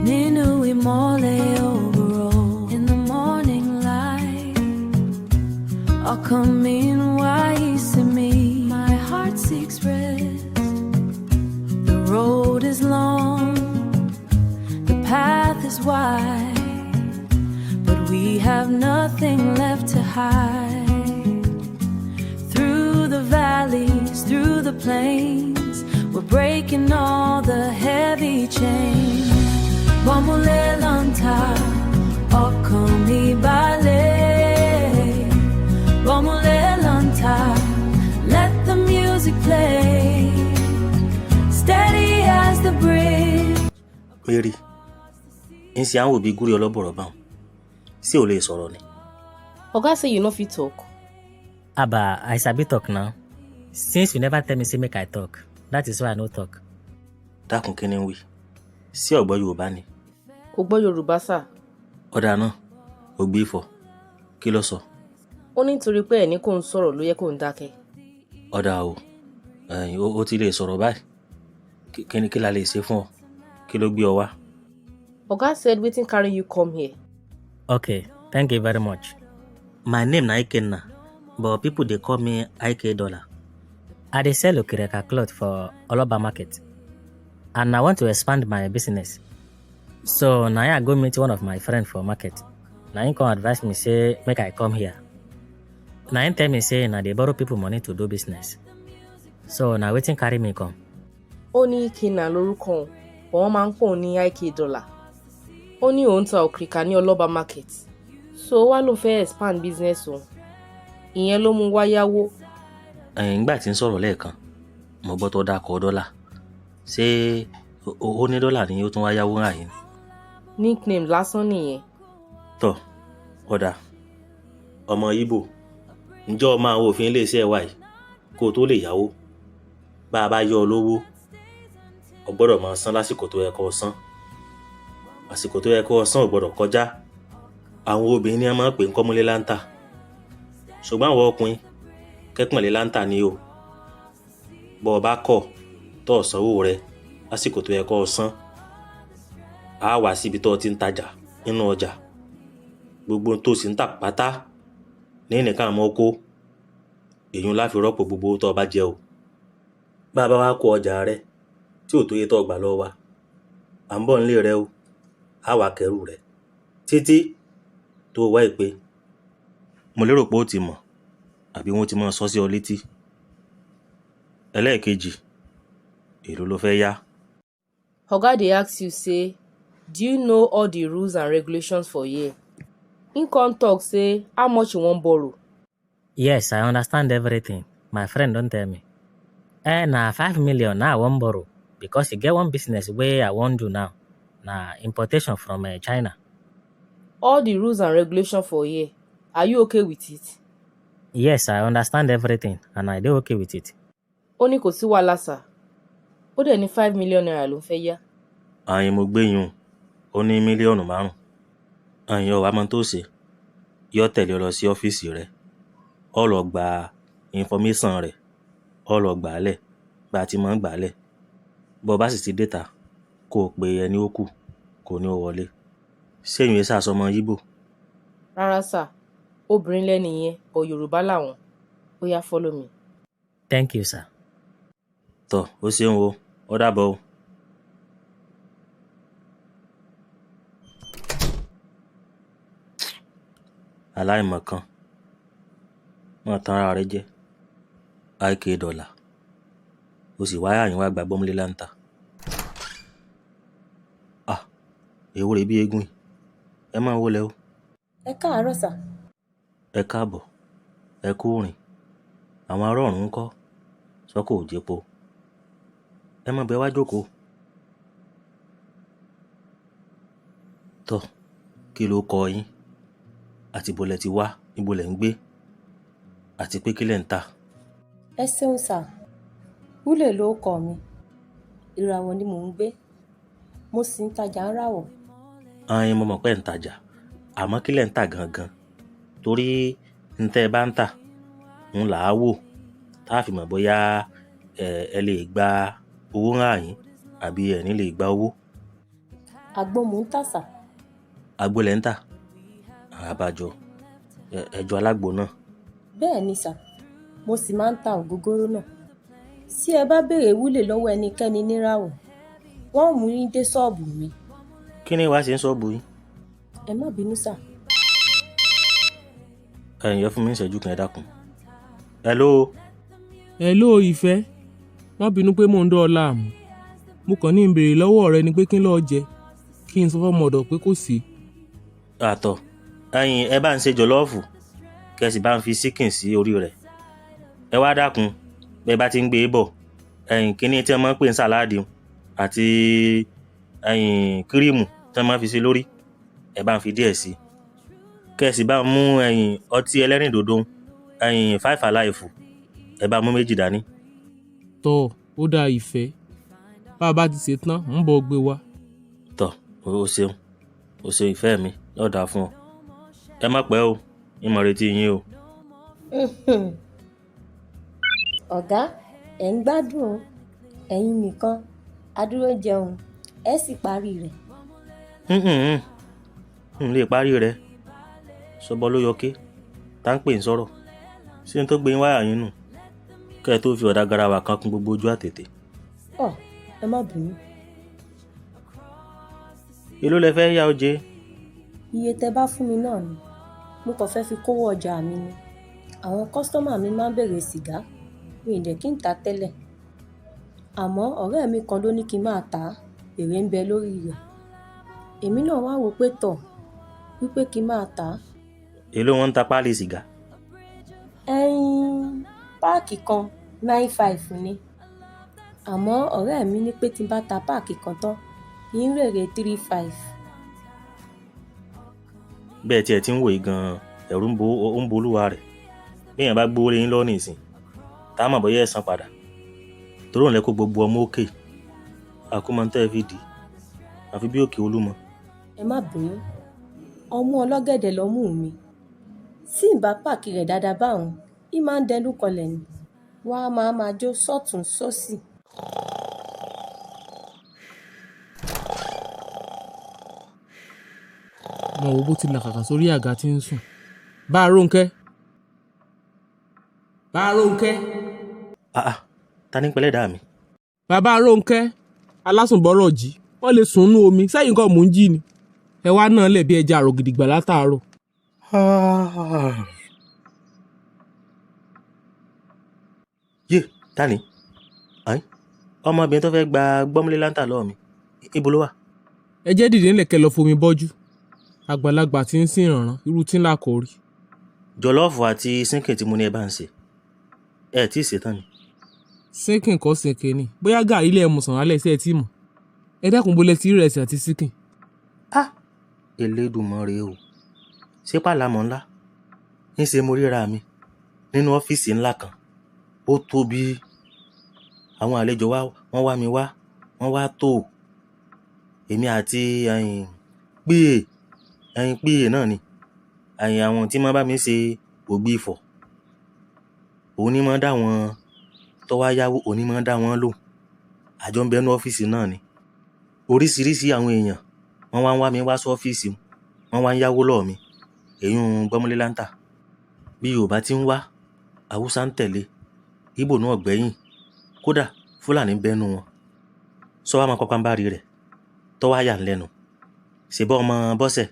Nínú ìmọ́lẹ̀ òwúrọ̀, in the morning light, ọkàn mi ń wá ìsinmi. My heart seeks rest. The road is long, the path is wide, but we have nothing left to hide. Through the valleys, through the plains, we're breaking all the heavy chains. Bọ́múlé lọ́ntà, ọkàn mi balẹ̀. Bọ́múlé lọ́ntà, let the music play. Steady as the bridge. Mary, ń ṣe àwọn òbí gúrí ọlọ́bọ̀rọ̀ báwọn sí ò lè sọ̀rọ̀ ni. Oga say you no fit talk. Abba, I sabi talk now. Since you never tell me say make I talk, that is why I no talk. Dákun, kí ni ń wí? Sí ọ̀gbọ́ Yorùbá ni? Kò gbọ́ Yorùbá, sir. Ọ̀dà náà ò gbé ifọ̀, kí ló sọ? Ó ní nítorí pé ẹ̀ ní kò ń sọ̀rọ̀ ló yẹ kó ń dákẹ́. Ọ̀dà o, ẹ̀yìn ó ti lè sọ̀rọ̀ báyìí. Kí ni kí la lè ṣe fún ọ? Kí ló gbé ọ wá? Oga said wetin carry you come here? Okay, thank you very much. My name na Ikenna, but people dey call me IK Dollar. I dey sell okireka cloth for Oloba Market, and I want to expand my business. So na I go meet one of my friend for market. Na him come advise me say make I come here. Na him tell me say na dey borrow people money to do business. So na wetin carry me come. Ó ní Ikenna lórúkọ òun, but wọ́n máa ń pè òun ní IK Dollar. Ó ní òun ta òkìrìkà ní Ọlọ́ba Market. So ó wá lóun fẹ́ expand business òun. Ìyẹn ló mú wá yáwó. Ẹ̀yìn ìgbà tí ń sọ̀rọ̀ lẹ́ẹ̀kan, mo gbọ́ tó dákọ̀ dọ́là. Ṣé ó ní dọ́là ni ó tún wá yáwó rà yín? Nickname lásán nìyẹn. Tọ́, ọ̀dà, ọmọ Ìgbò, ǹjọ́ o máa wo òfin iléeṣẹ́ wa yìí kó o tó lè yáwó? Bá a bá yọ ọ lówó, o gbọ́dọ̀ máa san lásìkò tó yẹ kó o san. Àsìkò tó yẹ kó o san ò gbọ́dọ̀ kọjá. Àwọn obìnrin ni wọ́n máa ń pè ń kọ́múlé láńtà, ṣùgbọ́n àwọn ọkùnrin, kẹ́pọ̀nlé láńtà ni o. Bọ́ ọ bá kọ̀ tó o sanwó rẹ lásìkò tó yẹ kó o san, á wá síbi tó o ti ń tajà nínú ọjà. Gbogbo ohun tó sì ń tà pátá ní nìkan àmọ́ kó èyí ńlá fi rọ́pò gbogbo owó tó o bá jẹ o. Bá a bá wá kó ọjà rẹ tí ò tó yẹ tó o gbà lọ́wọ́ wa, à ń bọ̀ nílé rẹ o, á wàá kẹrù rẹ títí tó o wá ìpè. Mo lérò pé ó ti mọ̀ àbí wọ́n ti máa sọ sí ọ létí. Ẹlẹ́ẹ̀kejì, èló ló fẹ́ yá? Oga dey ask you say do you know all the rules and regulations for here? Him come talk say how much you wan borrow? Yes, I understand everything. My friend don tell me. Eh, na 5 million na I wan borrow because e get one business wey I wan do now. Na importation from China. All the rules and regulations for here, are you okay with it? Yes, I understand everything and I dey okay with it. Ó ní kò sí wàhálà, sir. Ó dẹ̀ ní ₦5 million ló ń fẹ́ yá. Àyìn mo gbé yùn, ó ní 5 mílíọ̀nù. Àyìn ọ̀wá mọ tó ṣe, yóò tẹ̀lé ọ lọ sí ọ́fíìsì rẹ̀, ọ lọ gba information rẹ̀, ọ lọ gbà á lẹ̀ bá a ti máa ń gbà á lẹ̀. Bọ́ ọ bá sì ti déta, kó o pe ẹni ó kù kó ní ó wọlé. Ṣé ìyẹn ṣàṣọmọ Íbò? Rárá sir, obìnrin lẹ́ni yẹn, but Yorùbá làwọn. Ó yá, follow me. Thank you, sir. Tọ́, ó ṣeun o, ó dàbọ̀ o. Aláìmọ̀kan máa tan ara rẹ jẹ. Ik Dollar, o sì wáyà yín wá gba gbọ́múlé láǹtà. Ah, èwo rèé bí eégún yìí? Ẹ máa wọlé o. Ẹ káàárọ̀, sir. Ẹ káàbọ̀, ẹ kú rìn. Àwọn ará ọ̀run ńkọ́? Sọ́kò ò jẹ́po. Ẹ má bẹ wá jókòó. Tọ́, kí ló kọ yín, àti ibo lẹ ti wá, níbo lẹ ń gbé, àti pé kí lẹ̀ ń tà? Ẹ ṣeun, sir. Wúlè lórúkọ mi. Ìràwọ̀ ni mò ń gbé, mo sì ń tajà ń ràwọ̀. Ayin, mo mọ̀ pé ẹ̀ ń tajà. Àmọ́ kí lẹ̀ ń tà gangan? Torí n tẹ́ ẹ bá ń tà ń là á wò tá a fi mọ̀ bóyá ẹ lè gba owó ńlá yín àbí ẹ ní lè gba owó. Àgbo mò ń tà sà. Àgbo lẹ̀ ń tà? Àbájọ ẹjọ́ alágbo náà. Bẹ́ẹ̀ ni sà, mo sì máa ń ta ògógóró náà. Tí ẹ bá béèrè Wúlè lọ́wọ́ ẹnikẹ́ni níràwọ̀, wọ́n ó mú yín dé ṣọ́ọ̀bù mi. Kí ni wàá ṣe ń ṣọ́ọ̀bù yín? Ẹ má bínú sà. Ẹ̀yin ẹ fún mi ní ìṣẹ́jú kan, ẹ dákun. Hello. Hello ìfẹ́, má bínú pé mò ń dán ọ láàmú. Mo kàn ní ń béèrè lọ́wọ́ rẹ ni pé kí n lọ́ọ́ jẹ, kí n sọ fọ́mọ ọ̀dọ̀ pé kò sí. Àtọ̀, ẹ̀yin ẹ bá ń ṣe jọ̀lọ́ọ̀fù, kẹ́ ẹ sì bá ń fi síkìn sí orí rẹ̀. Ẹ wá dákun, bẹ́ bá ti ń gbé e bọ̀, ẹ̀yin kíní tí wọ́n máa ń pè ní sàláàdì àti ẹ̀yin kírìmù tí wọ́n máa ń fi sí lórí, ẹ bá ń fi díẹ̀ sí i. Kẹ́ ẹ sì bá ń mú ẹ̀yin ọtí ẹlẹ́rìndòdò, ẹ̀yin Five Alive, ẹ bá mú méjì dání. Tọ́ ó dáa ìfẹ́, bá a bá ti ṣe tán, ń bọ̀ gbé wa. Tọ́ o ṣeun, o ṣeun ìfẹ́ mi, yóò dáa fún ọ. Ẹ má pẹ́ o, ń mọ̀ retí yín o. Ọ̀gá, ẹ̀ ń gbádùn o. Ẹ̀yin nìkan, adúró jẹun, ẹ sì parí rẹ̀. N lè parí rẹ̀. Sọbọ ló yọké, tá ń pè ń sọ̀rọ̀. Ṣé n tó gbé yín wáyà yín nù? Kẹ́ ẹ tó fi ọ̀dà garawa kan kún gbogbo ojú àtètè. Ọ̀, ẹ má bínú. Èló lẹ fẹ́ yá oje? Iye tẹ bá fún mi náà ni. Mo kàn fẹ́ fi kówó ọjà mi ni. Àwọn kọ́sítọ́mà mi máa ń béèrè sìgá, mi ì dẹ̀ kí n tà tẹ́lẹ̀. Àmọ́ ọ̀rẹ́ mi kan ló ní kí n máa tà á, èrè ń bẹ lórí rẹ̀. Èmi náà wá wò pé tọ̀, wípé kí n máa tà á. Èló wọn ń ta páálí sìgá? Ẹyin páàkì kan 9.5 ni. Àmọ́ ọ̀rẹ́ mi ní pé tí n bá ta páàkì kan tán, ń rèrè 3.5. Bẹ́ẹ̀ tí ẹ ti ń wò yìí gan-an, ẹ̀rù ń bo olúwa rẹ̀. Bí èèyàn bá gbówó lé yín lọ́wọ́ nísìn, tá a mọ̀ bóyá ẹ san padà. Torí òun lẹ kó gbogbo ọmọ òkè. Àkómọ tẹ́ ẹ fi dì í, àfi bí òkè Olúmọ. Ẹ má bínú, ọmú ọlọ́gẹ̀dẹ̀ lọmú mi. Tí ǹ bá páàkì rẹ̀ dáadáa báun, í máa ń dẹnu kọlẹ̀ ni. Wọ́n á máa jó sọ́tùn sósì. Mo wo bó ti làkàkà sórí àga tí ń sùn. Bá a Rónkẹ́. Bá a Rónkẹ́. Àà, ta ní pẹ̀lẹ́ dà mí? Bàbá Rónkẹ́, alásùnbọ̀rọ̀ jí, wọ́n lè sùn nú omi, sẹ́yìn kan mò ń jí ni. Ẹ wá náà lẹ̀ bí ẹja àrọ̀ gidigba látàárọ̀. Yé, ta ni? Àyín, ọmọbìnrin tó fẹ́ gba gbọ́múlé láńtà lọ́wọ́ mi, ibo ló wà? Ẹ jẹ́ dìde ńlẹ̀ kẹ́ lọ fomi bọ́jú. Àgbàlagbà tí ń sìn ìrànràn, irú tí ń là kò rí. Jọ̀lọ́ọ̀fù àti sínkìn tí mo ní ẹ bá ń ṣe, ẹ tí ì ṣe tán ni. Sínkìn kọ́ sínkìn ni, bóyá gàrí ilé ẹmu sàn lálẹ́ iṣẹ́ ẹ tí mọ̀. Ẹ dákun bó lẹ ti rí ìrẹsì àti sínkìn. Ah! Elédùmarè o, ṣé pàlámọ̀ ńlá? Ń ṣe mo ríra mi nínú ọ́fíìsì ńlá kan. Ó tóbi. Àwọn àlejò wa, wọ́n wá mi wá, wọ́n wá tó. Èmi àti ẹ̀yin PA, ẹ̀yin PA náà ni. Ẹ̀yin àwọn tí máa ń bá mi ṣe ògbí ifọ̀. Òun ní máa ń dá wọn tó wá yáwó, òun ní máa ń dá wọn lóhùn. Àjọ ń bẹ nínú ọ́fíìsì náà ni. Oríṣiríṣi àwọn èèyàn wọ́n wá ń wá mi wá sí ọ́fíìsì, wọ́n wá ń yáwó lọ́wọ́ mi. Èyí ń gbọ́múlé láńtà. Bí Yorùbá ti ń wá, Haúsá ń tẹ̀lé, Íbò náà gbẹ̀yìn. Kódà Fúlàní ń bẹ nínú wọn. Sọ wá máa pàpàǹbarì rẹ̀, tọ́ wá yà ń lẹ́nu. Ṣé bọ́ ọmọ Bọ́sẹ̀,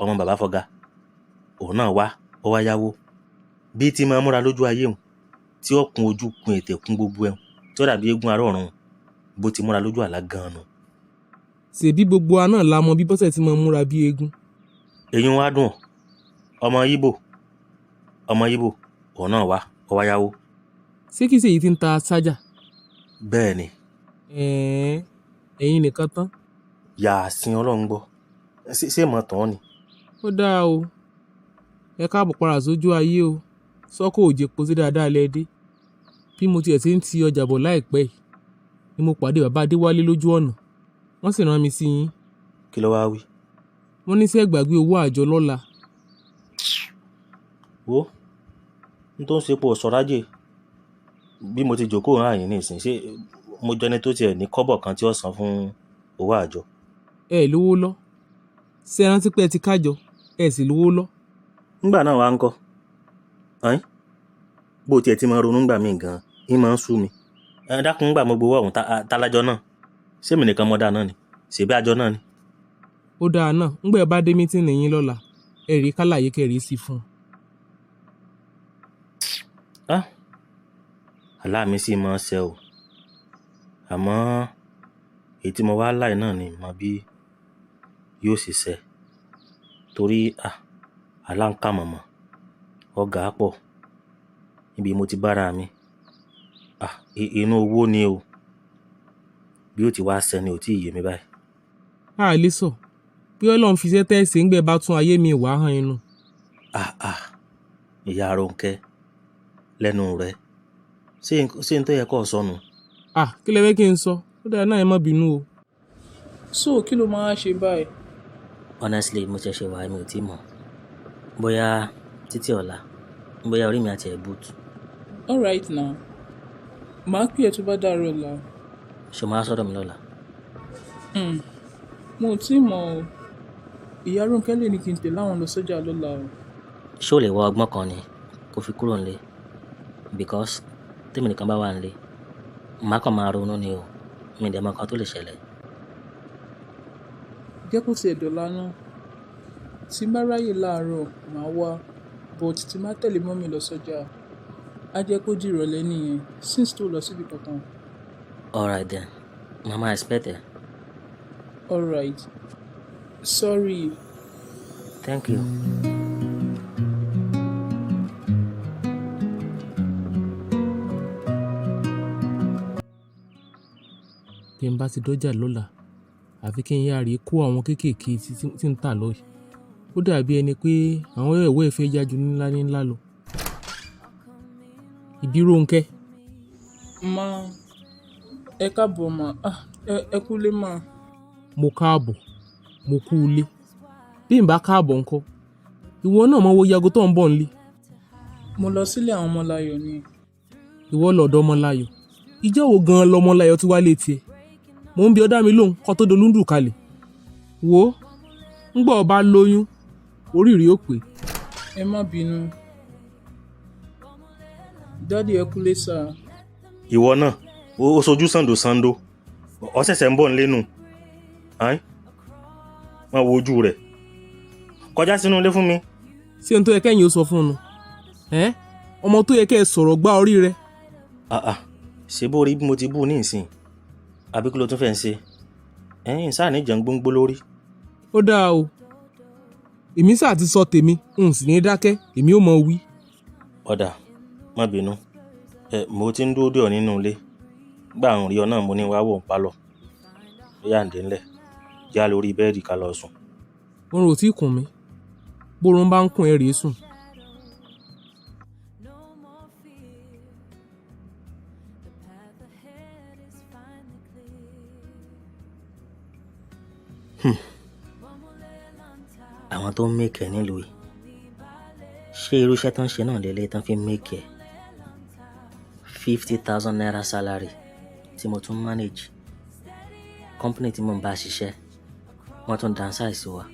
ọmọ bàbá Fọga, òun náà wá, ó wá yáwó. Bí tí máa múra lójú ayé òun, tí ó kun ojú kun ètè kun gbogbo ẹun, tí ó dàbí eégún ará ọ̀run, bó ti múra lójú àlá gan-an nù. Ṣèbí gbogbo wa náà la mọ bí Bọ́sẹ̀ ti máa ń múra bí eégún. Èyí ń wá dùn ọ́. Ọmọ Íbò, ọmọ Íbò, òun náà wá, ó wá yáwó. Ṣé kìí ṣe èyí tí ń ta ṣájà? Bẹ́ẹ̀ ni. Ẹ̀ẹ́n, ẹ̀yin nìkan tán. Yàásín Ọlọ́run gbọ́. Ṣé mọ̀ tán ni? Ó dáa o. Ẹ káàbọ̀ padà sójú ayé o. Sọ́kò òjè po sí dáadáa lẹ dé. Bí mo tiẹ̀ ti ń ti ọjà bọ̀ láìpẹ́ yìí, ni mo pàdé bàbá Adéwálé lójú ọ̀nà. Wọ́n sì rán mi sí yín. Kí ló wá wí? Wọ́n ní sẹ́ gbàgbé owó àjọ lọ́la. Wo n tó ń ṣe pọ̀ sọ̀rájè bí mo ti jòkóò hàn yín nísìnyí, ṣé mo jẹni tó tiẹ̀ ní kọ́bọ̀ kan tí ó san fún owó àjọ? Ẹ lówó lọ. Ṣé ẹ rántí pé ẹ ti kájọ? Ẹ sì lówó lọ. Ńgbà náà wá ń kọ́. Ẹ́n, bó tiẹ̀ ti máa ronú ńgbà míì gan-an, ń máa ń sú mi. Ẹ dákun, ńgbà mo gbowó ọ̀hún tálájọ náà. Ṣé èmi nìkan mo dá náà ni? Ṣèbí àjọ náà ni? Ó dáa náà, ńgbà ẹ bá dé mítìnì yín lọ́la, ẹ rí kálàyé kẹrìí sí fún un. Ah! Àlá mi sì máa ń ṣẹ o. Àmọ́ èyí tí mo wá láì náà ni mọ bí yóò ṣe ṣẹ. Torí àlá ń kà mọ̀mọ̀, ọ̀gá pọ̀ níbi mo ti bára mi. Inú owó ni o. Bí ó ti wá ṣẹ ni ò tí ì yé mi báyìí. A lè sọ bí Ọlọ́run fi iṣẹ́ tẹ́ ẹ ṣe ń gbẹ bá tún ayé mi wá hàn inú. Ìyá Rónkẹ́, lẹ́nu rẹ̀, ṣé n tó yẹ kó sọnù? Kí lẹ fẹ́ kí n sọ? Ó dáa náà, ẹ má bínú o. So kí ló máa ṣe báyìí? Honestly, mo ṣẹ̀ṣẹ̀ wà, mi ò tí mọ̀. Bóyá títí ọ̀la, bóyá orí mi àti ẹ̀ boot. All right now. Màá pè ẹ́ tó bá dàárọ̀ ọ̀la. Ṣé o máa sọ̀rọ̀ mi lọ́la? Mo ò tí mọ̀ o. Ìyá Rónkẹ́ lè ní kí n tẹ̀lé àwọn lọ sọ́jà lọ́la o. Ṣé o lè wá ọgbọ́n kan ni kó fi kúrò nílé? Because tèmi nìkan bá wà nílé, màá kàn máa ronú ni o. Mi ò dẹ̀ mọ̀ nǹkan tó lè ṣẹlẹ̀. Jẹ́ kó tiẹ̀ dọ̀la náà. Tí n bá ráyè láàárọ̀, màá wá. But tí n bá tẹ̀lé mọ́mì lọ sọ́jà, á jẹ́ kó di ìrọ̀lẹ́ nìyẹn since tó lọ síbi kankan. All right then. Mama expect ẹ. All right. Sorry. Thank you. Bí n bá ti dọ́jà lọ́la, àfi kí n yáa rí kó àwọn kéékèèké tí ń tà lọ yìí. Ó dàbí ẹni pé àwọn ẹ̀wọ́ ẹ̀ fẹ́ yá ju ńlá ní ńlá lọ. Ìbí Rónkẹ́. Ma, ẹ káàbọ̀ ma. Ẹ kúlé ma. Mo káàbọ̀, mo kú ilé. Bí n bá káàbọ̀ ńkọ́, ìwọ náà mọ wo yago tó ń bọ̀ nílé. Mo lọ sílé àwọn Ọmọláyọ̀ ni. Ìwọ lọ̀dọ̀ Ọmọláyọ̀. Ìjọ́ wo gan-an lọmọláyọ̀ ti wá létí ẹ? Mo ń bi ọ̀dá mi lóhùn kó tó dolúndù kalẹ̀. Wo, ńgbà ọba lóyún, orí rẹ̀ ó pé. Ẹ má bínú. Dádì ẹ kúlé sà. Ìwọ náà, o sojú sàǹdò sàǹdò. Ọ ṣẹ̀ṣẹ̀ ń bọ̀ nílé nù. Ẹ́n, máa wo ojú rẹ̀. Kọjá sínú ilé fún mi. Ṣé ohun tó yẹ kẹ́yìn ó sọ fún un nù? Ẹ́n, ọmọ tó yẹ kẹ́ ẹ sọ̀rọ̀ gbá orí rẹ̀. Ṣé bó rí bí mo ti bú ní ìsìn? Àbí kí ló tún fẹ́ ń ṣe? Ẹ̀yin sáà ní jẹun gbóngbó lórí. Ó dáa o. Èmi sáà ti sọ tèmi, n sì ní dákẹ́, èmi ò mọ wí. Ọ̀dà, má bínú. Mo ti ń dúró dè ọ́ nínú ilé. Gbà ń rí ọ náà mo ní wá wò ń pálọ̀. Bóyá ǹdé ńlẹ̀. Já lórí bẹ́ẹ̀dì ká lọ sùn. Oorun ò tí ì kùn mí. Bórun bá ń kùn ẹ rèé sùn. Àwọn tó ń make ẹ̀ nílùú yìí, ṣé irú iṣẹ́ tó ń ṣe náà lélẹ̀ tán fi ń make ẹ̀? 50,000 naira salary tí mo tún manage. Company tí mo ń bá ṣiṣẹ́, wọ́n tún downsize wa.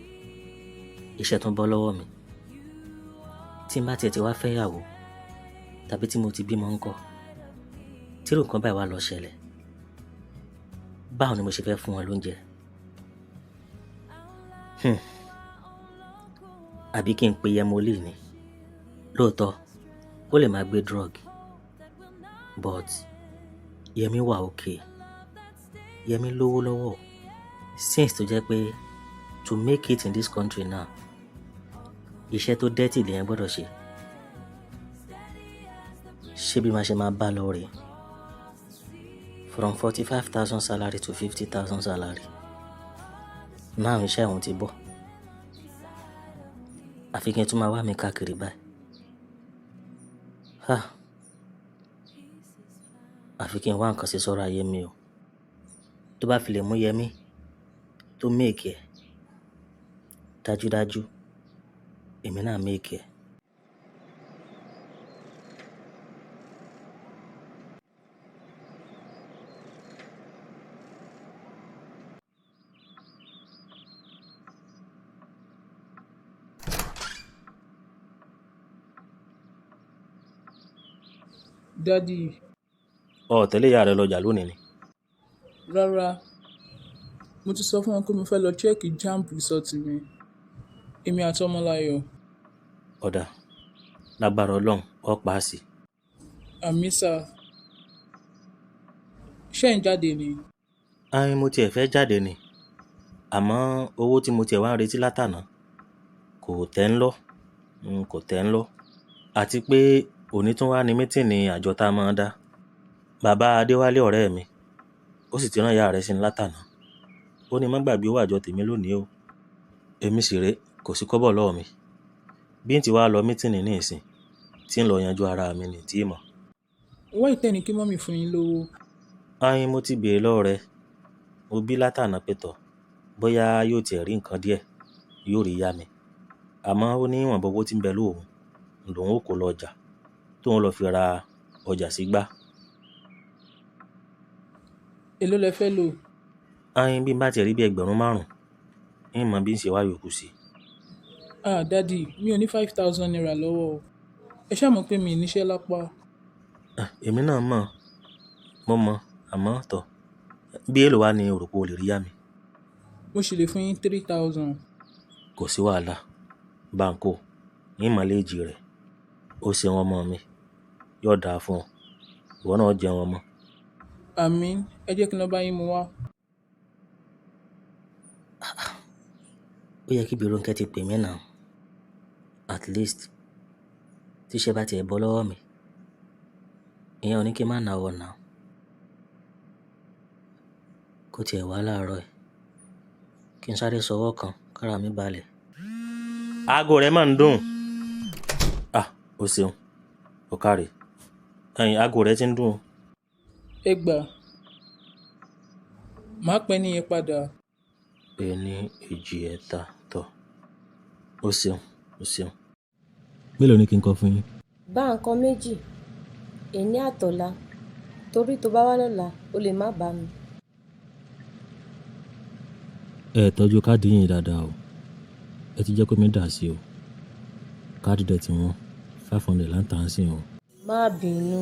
Iṣẹ́ tún bọ́ lọ́wọ́ mi. Tí n bá tiẹ̀ ti wá fẹ́ ìyàwó tàbí tí mo ti bímọ ńkọ́, tí irú nǹkan báyìí wá lọ ṣẹlẹ̀, báwo ni mo ṣe fẹ́ fún wọn lóúnjẹ? Àbí kí n pe Yẹmolí ni? Lóòótọ́, ó lè máa gbé drug, but Yẹmí wà okay. Yẹmí lówó lọ́wọ́. Since tó jẹ́ pé to make it in this country now, iṣẹ́ tó dirty lèyàn gbọ́dọ̀ ṣe. Ṣé bí màá ṣe máa bá lọ rèé? From 45,000 salary to 50,000 salary. Now iṣẹ́ òun ti bọ́. Àfi kí n tún máa wá mi káàkiri báyìí. Ha! Àfi kí n wá nǹkan ṣe sọ́rọ̀ ayé mi o. Tó bá fi lè mú Yẹmí tó make ẹ̀, Dájúdájú, èmi náà make ẹ̀. Daddy, Ọ tẹ̀lé ìyá rẹ lọ́jà lónìí ni. rárá. Mo ti sọ fún wọn pé mo fẹ́ lọ check JAMB result mi. Èmi àti Ọmọláyọ̀. Ó dáa, lágbára Ọlọ́run, ó paasi. Àmín sir. Ṣé ẹ̀ ń jáde ni? Ayin, mo tiẹ̀ fẹ́ jáde ni. Àmọ́ owó tí mo tiẹ̀ wá ń retí látàná kò tẹ́ ń lọ, kò tẹ́ ń lọ. Àti pé òní tún wá ní mítìnì àjọ tá a máa ń dá. Bàbá Adéwálé ọ̀rẹ́ mi, ó sì ti rán ìyá rẹ̀ sí mi látàná. Ó ní má gbàgbé owó àjọ tèmi lónìí o. Èmi sì rè, kò sí kọ́bọ̀ lọ́wọ́ mi. Bí n tí wá lọ mítìnì ní ìsìn, tí ń lọ yanjú ara mi ní tí mọ̀. Why tẹ́ ní kí mummy fún yín lówó? Ayin, mo ti béèrè lọ́wọ́ rẹ̀. Mo bí látàná pé tọ̀, bóyá yóò tiẹ̀ rí nǹkan díẹ̀, yóò rí yá mi. Àmọ́ ó ní ìwọ̀nba owó tí ń bẹ lóhùn, lòun ó kó lọ ọjà, tóun lọ fi ra ọjà sígbá. Èló lẹ fẹ́ lò? Ayin, bí n bá tiẹ̀ rí bí ẹgbẹ̀rún márùn-ún, ń mọ bí ń ṣe wá yòókù sí. Ah, daddy, mi ò ní ₦5,000 lọ́wọ́ o. Ẹ ṣá mọ̀ pé mi ò níṣẹ́ lápá. Ah, èmi náà mọ̀, mo mọ̀, àmọ́ tọ̀. Bí èlò wá ni o rò pé o lè rí yá mi. Mo sì lè fún yín 3,000. Kò sí wàhálà. Báńkò, ń mọ léèjì rẹ̀. Ó ṣeun ọmọ mi, yóò dáa fún ọ. Ìwọ náà ó jẹun ọmọ. Àmín, ẹ jẹ́ kí n lọ bá yín mú wá. Ó yẹ kí Bírónkẹ́ ti pè mí náà. At least, tí iṣẹ́ bá tiẹ̀ bọ́ lọ́wọ́ mi, ìyẹn ò ní kí n má náwó náà. Kó tiẹ̀ wá láàárọ̀ ẹ̀, kí n sáré sọwọ́ kan kára mi balẹ̀. Aago rẹ̀ máa ń dùn. Ah, o ṣeun. O káre. Ẹyin, aago rẹ̀ ti ń dùn o. Ẹ gbà. Màá pẹ́ ní yẹn padà. Ení, èjì, ẹ̀ta, tọ̀. O ṣeun, o ṣeun. Mélòó ni kí n kọ fún yín? Bá nǹkan méjì, èní àtọ̀la, torí tó bá wá lọ́la, o lè má bá mi. Ẹ tọ́jú káàdì yín dáadáa o. Ẹ ti jẹ́ kó mi dà sí o. Káàdì dẹ̀ tí wọ́n 500 là ń tà á sí o. Má bínú.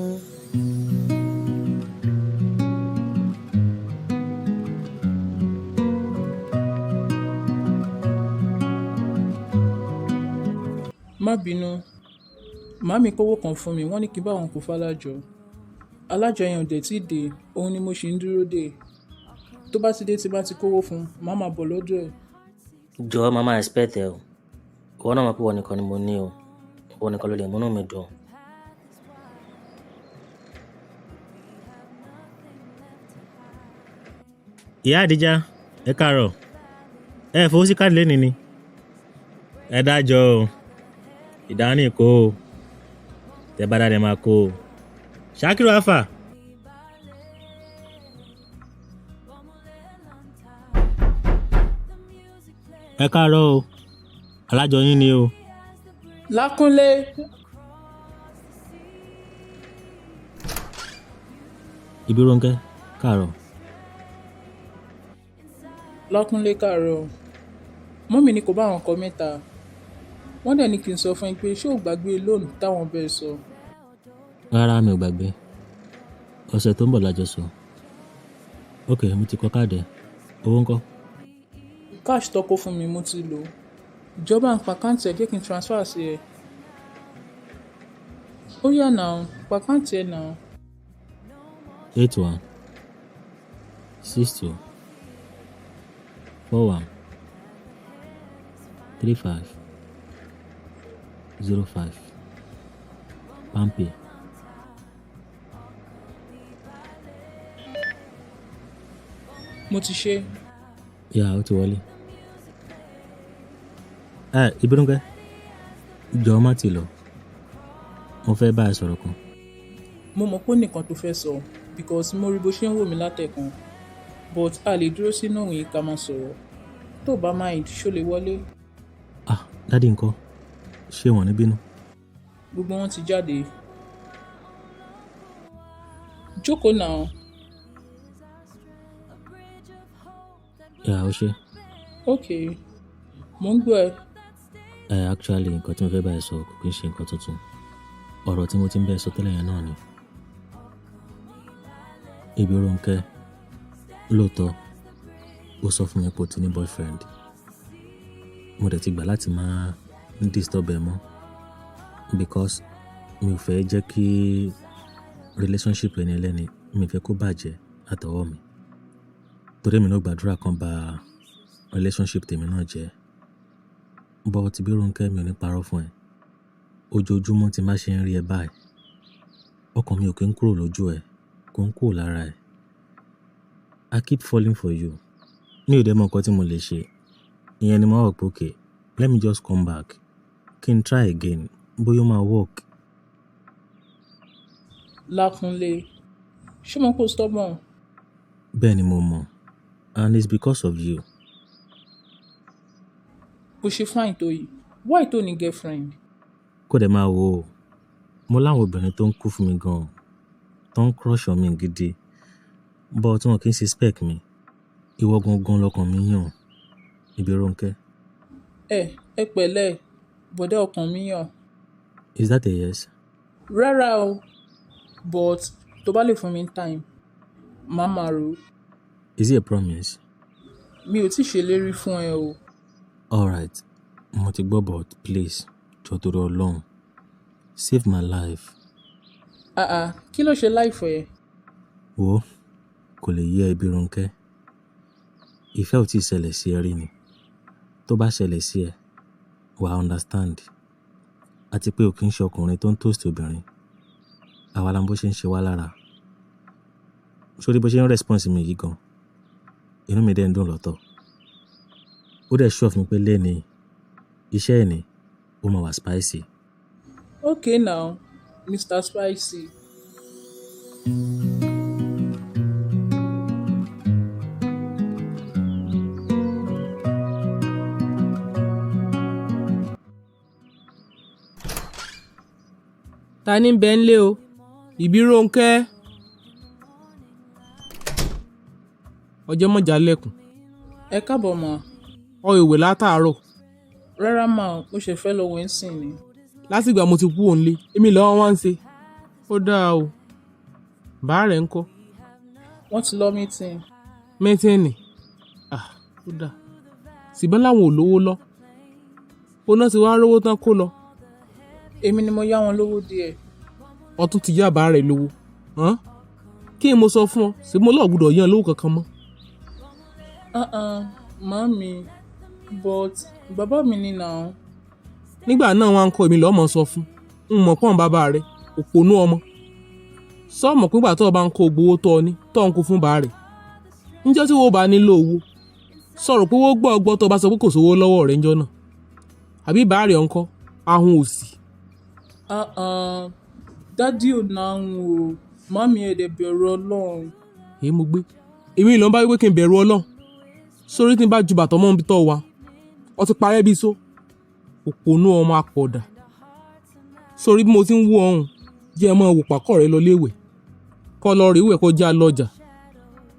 Má bínú. Màámi kówó kan fún mi, wọ́n ní kí n bá wọn kó fálájọ. Alájọ yẹn ò dẹ̀ tí dé, òun ni mo ṣì ń dúró dè. Tó bá ti dé tí bá ti kówó fún un, màá máa bọ̀ lọ́dọ̀ ẹ̀. Jọ̀ọ́, màá expect ẹ o. Ìwọ náà mọ̀ pé ìwọ nìkan ni mo ní o. Ìwọ nìkan ló lè múnú mi dùn. Ìyá Àdíjà, ẹ káàárọ̀. Ẹ fowó sí káàdì lénìí ni. Ẹ dájọ́ o. Ìdání kó o. Tẹ bá dáadé máa kó o. Ṣakiru Alfa. Ẹ káàárọ̀ o. Alájọ yín ni o. Lákúnlé. Ìbírónkẹ́, káàárọ̀. Lákúnlé káàárọ̀. Mummy ní kó bá àwọn kọ mẹ́ta. Wọ́n dẹ̀ ní kí n sọ fún ẹ pé ṣé o gbàgbé loan táwọn bẹ́ẹ̀ sọ? Rárá, mi ò gbàgbé. Ọ̀sẹ̀ tó ń bọ̀ la jọ sọ. Ok, mo ti kọ káàdì ẹ. Owó ńkọ́? Cash tó kó fún mi mo ti lò. Ìjọba ń pa àkáǹtì ẹ jẹ́ kí n transfer sí ẹ. Ó yá now, pa àkáǹtì ẹ now. 81 62 41 35 05. Palmpay. Mo ti ṣe. Yà, ó ti wọlé. Ẹ Ìbírónkẹ́, jọ̀ọ́ má ti lọ. Mo fẹ́ bá ẹ sọ̀rọ̀ kan. Mo mọ̀ pé ó nìkan tó fẹ́ sọ because mo rí bó ṣe ń wò mí látẹ̀kan. But a lè dúró sínú òrùn yìí ká máa sọ̀rọ̀. Tó bá mind, ṣó lè wọlé? Daddy ńkọ́? Ṣé wọ́n ní bínú? Gbogbo wọn ti jáde. Jókòó náà. Yeah, ó ṣe. Okay. Mo ń gbọ́ ẹ. Ẹ actually nǹkan tí mo fẹ́ bá ẹ sọ kò kí ń ṣe nǹkan tuntun. Ọ̀rọ̀ tí mo ti ń bá ẹ sọ tẹ́lẹ̀ yẹn náà ni. Ìbírónkẹ́, lóòótọ́, ó sọ fún mi pé o ti ní boyfriend. Mo dẹ̀ ti gbà láti máa disturb ẹ mọ́ because mi ò fẹ́ jẹ́ kí relationship ẹni ẹlẹ́ni, mi ò fẹ́ kó bàjẹ́ látọwọ́ mi. Torí èmi náà gbàdúrà kan ba relationship tèmi náà jẹ́. But Ìbírónkẹ́, mi ò ní parọ́ fún ẹ. Ojoojúmọ́ tí n bá ṣe ń rí ẹ báyìí, ọkàn mi ò kí ń kúrò lójú ẹ, kò ń kúrò lára ẹ. I keep falling for you. Mi ò dẹ̀ mọ nǹkan tí mo lè ṣe. Ìyẹn ni mo wá wò pé okay, let me just come back. Kí n try again, bóyá ó máa work. Lákúnlé, ṣé mo kò stubborn? Bẹ́ẹ̀ ni mo mọ̀, and it's because of you. Bó ṣe fine tó yìí, why tó ní girlfriend? Kó dẹ̀ máa wo o, mo láwọn obìnrin tó ń kú fún mi gan-an, tó ń crush on mi gidi, but wọn kì í ṣe spec mi. Ìwọ gangan lọkàn mi yàn, Ìbírónkẹ́. Ẹ pẹ̀lẹ́, bọ̀dá ọkàn mi yàn. Is that a yes? Rárá o, but tó bá lè fún mi time, màá máa rò ó. Is it a promise? Mi ò tíì ṣèlérí fún ẹ o. Alright, mo ti gbọ́, but please, jọ̀ọ́ torí Ọlọ́run, save my life. Ah ah, kí ló ṣe life ẹ? Wo, kò lè yé ẹ, Ìbírónkẹ́. Ìfẹ́ ò tí ì ṣẹlẹ̀ sí ẹ rí ni. Tó bá ṣẹlẹ̀ sí ẹ, wà á understand. Àti pé ò kí ń ṣe ọkùnrin tó ń toast obìnrin. Àwa la mọ bó ṣe ń ṣe wá lára. Sórí bó ṣe ń response mi yìí gan, inú mi dẹ̀ ń dùn lọ́tọ̀. Ó dẹ̀ sure fún mi pé léni, iṣẹ́ ẹ̀ ni, ó máa wà spicy. Okay now, Mr. Spicy. Ta ní bẹ ńlé o? Ìbírónkẹ́. Ọjọ́ mọ̀já lẹ́kùn. Ẹ káàbọ̀ mà. Ọ ìwé látàárọ̀. Rárá mà, mo ṣe fẹ́ lọ wẹ̀ ń sìn ni. Látìgbà mo ti kú òǹlé, èmi lọ́wọ́ wá ń ṣe. Ó dáa o. Bàá rẹ̀ ń kọ́. Wọ́n ti lọ meeting. Mẹ́tẹ́ẹ̀nì. Ah, ó dáa. Ṣùgbọ́n láwọn ò lówó lọ. Oná ti wá rówó tán kó lọ. Èmi ni mo yá wọn lówó díẹ̀. Ọtún ti yá bàá rẹ̀ lówó. Hàn? Kí ni mo sọ fún ọ? Ṣé mo lọ́ọ̀ gbọ́dọ̀ yán lówó kankan mọ́? Uh-uh, màámi, but bàbá mi ni now. Nígbà náà wọ́n á ń kọ́ èmi lọ́mọ sọ fún. N mọ̀ pọ́n bàbá rẹ̀, òpònú ọmọ. Sọ́ọ̀mọ̀ pígbà tó o bá ń kó gbowó tó o ní, tó ń kó fún bàá rẹ̀. Níjọ́ tí wo bá nílò owó, sọ̀rọ̀ pé wọ́n gbọ́ ọgbọ́ tó o bá sọ pé kò sówó lọ́wọ́ rẹ̀ ńjọ́ náà. Àbí bàá rẹ̀ ńkọ́, ahun òsì. Uh-uh, dádì ò náà ń o, màámi ẹ̀ dẹ̀ bẹ̀rù Ọlọ́run. Èyí mo gbé. Èmi ló ń bá wípé kí n bẹ̀rù Ọlọ́run. Sórí tí n bá ju bàtọ́ mọ́ ibi tó wà, ọ ti parẹ́ bí só. Òpònú ọmọ apọ̀dà. Sórí bí mo ti ń wú ọ̀hún, jẹ́ ẹ máa wò pàkọ́ rẹ lọ léwẹ̀. Kọ́ lọ rí ìwẹ̀ kó já lọ́jà.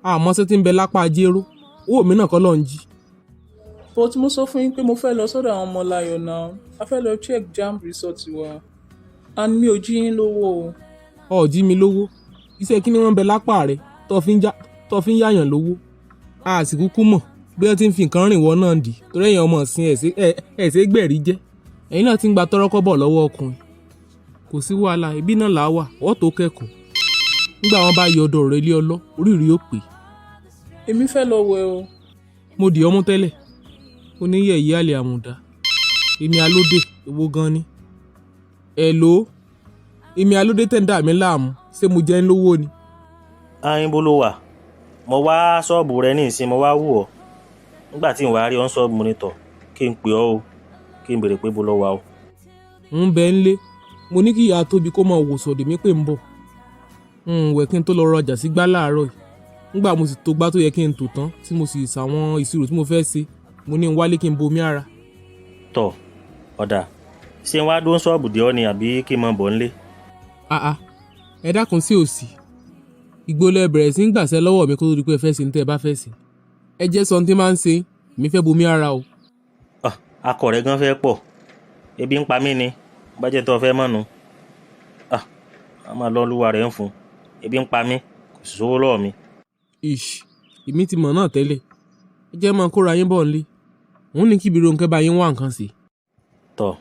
Àmọ́ ṣé tí ń bẹ lápá ajéró, owó mi náà kọ́ lọ́ ń jí. But mo sọ fún yín pé mo fẹ́ lọ sọ́dọ̀ àwọn ọmọ Láyọ̀ náà. A fẹ́ lọ check JAMB result wa. And mi ò jí yín lówó o. Ọ ò jí mi lówó. Iṣẹ́ kí ni wọ́n ń bẹ lápá rẹ tó fi ń yáyàn lówó. A sì kúkú mọ̀ bí wọ́n ti ń fi nǹkan rìn wọ́n náà dì torí ẹ̀yin ọmọ ìsìn ẹ̀ ṣe gbẹ̀rí jẹ́. Ẹ̀yin náà ti ń gba tọ́rọ́kọ́bọ̀ lọ́wọ́ ọkùnrin. Kò sí wàhálà, ibi náà là á wà, ọ̀ tó kẹ́kọ̀ọ́. Nígbà wọn bá yọ ọ̀dọ̀ rẹ lé ọlọ́, orí rí ó pè. Èmi fẹ́ lọ wẹ̀ o. Mo dì ọmú tẹ́lẹ̀. Ó ní yẹ̀yẹ́ àlè àmùdá. Èmi alóde, èwo gan ni. Hello, èmi alóde tẹ̀ ń dà mí láàmú, ṣé mo jẹ́ ń lówó ni? Ayin bó ló wà? Mo wá ṣọ́ọ̀bù rẹ ní ìsìn, mo wá wù ọ́. Nígbà tí n wá rí ọ ń ṣọ́ọ̀bù mo ní tọ̀, kí n pè ọ́ o, kí n béèrè pé bó lọ wà o. Ń bẹ ń lé, mo ní kí ìyá Tóbi kó máa wò sọ̀dẹ̀ mi pé ń bọ̀. Ń wẹ̀ kí n tó lọ rajà sí gbá láàárọ̀ yìí. Nígbà mo sì tó gbá tó yẹ kí n tò tán tí mo sì ṣàwọn ìṣirò tí mo fẹ́ ṣe, mo ní ń wálé kí n bomi ara. Tọ̀, Ọ̀dà ṣé n wá dó ṣọ́ọ̀bù dé ọ́ ni àbí kí n máa bọ̀ ńlé? Àà, ẹ dákun, sí òsì ìgbó lẹ bẹ̀rẹ̀ sí ń gbàṣẹ lọ́wọ́ mi kó tó di pé ẹ fẹ́ ṣe ní tẹ́ ẹ bá fẹ́ ṣe. Ẹ jẹ́ sọ ní tí máa ń ṣe mí fẹ́ bomi ara o. Ah, akọ rẹ gan fẹ́ pọ̀, ebi ń pa mí ni bá jẹ́ tó fẹ́ mọ́nu. Ah, a máa lọ lúwa rẹ̀ ń fún, ebi ń pa mí, kò sì sówó lọ́wọ́ mi. Ish, èmi ti mọ̀ náà tẹ́lẹ̀. Ẹ jẹ́ máa kóra yín bọ̀ nílé, òun ní kí Ìbírónkẹ́ bá yín wá nǹkan sí. Tọ́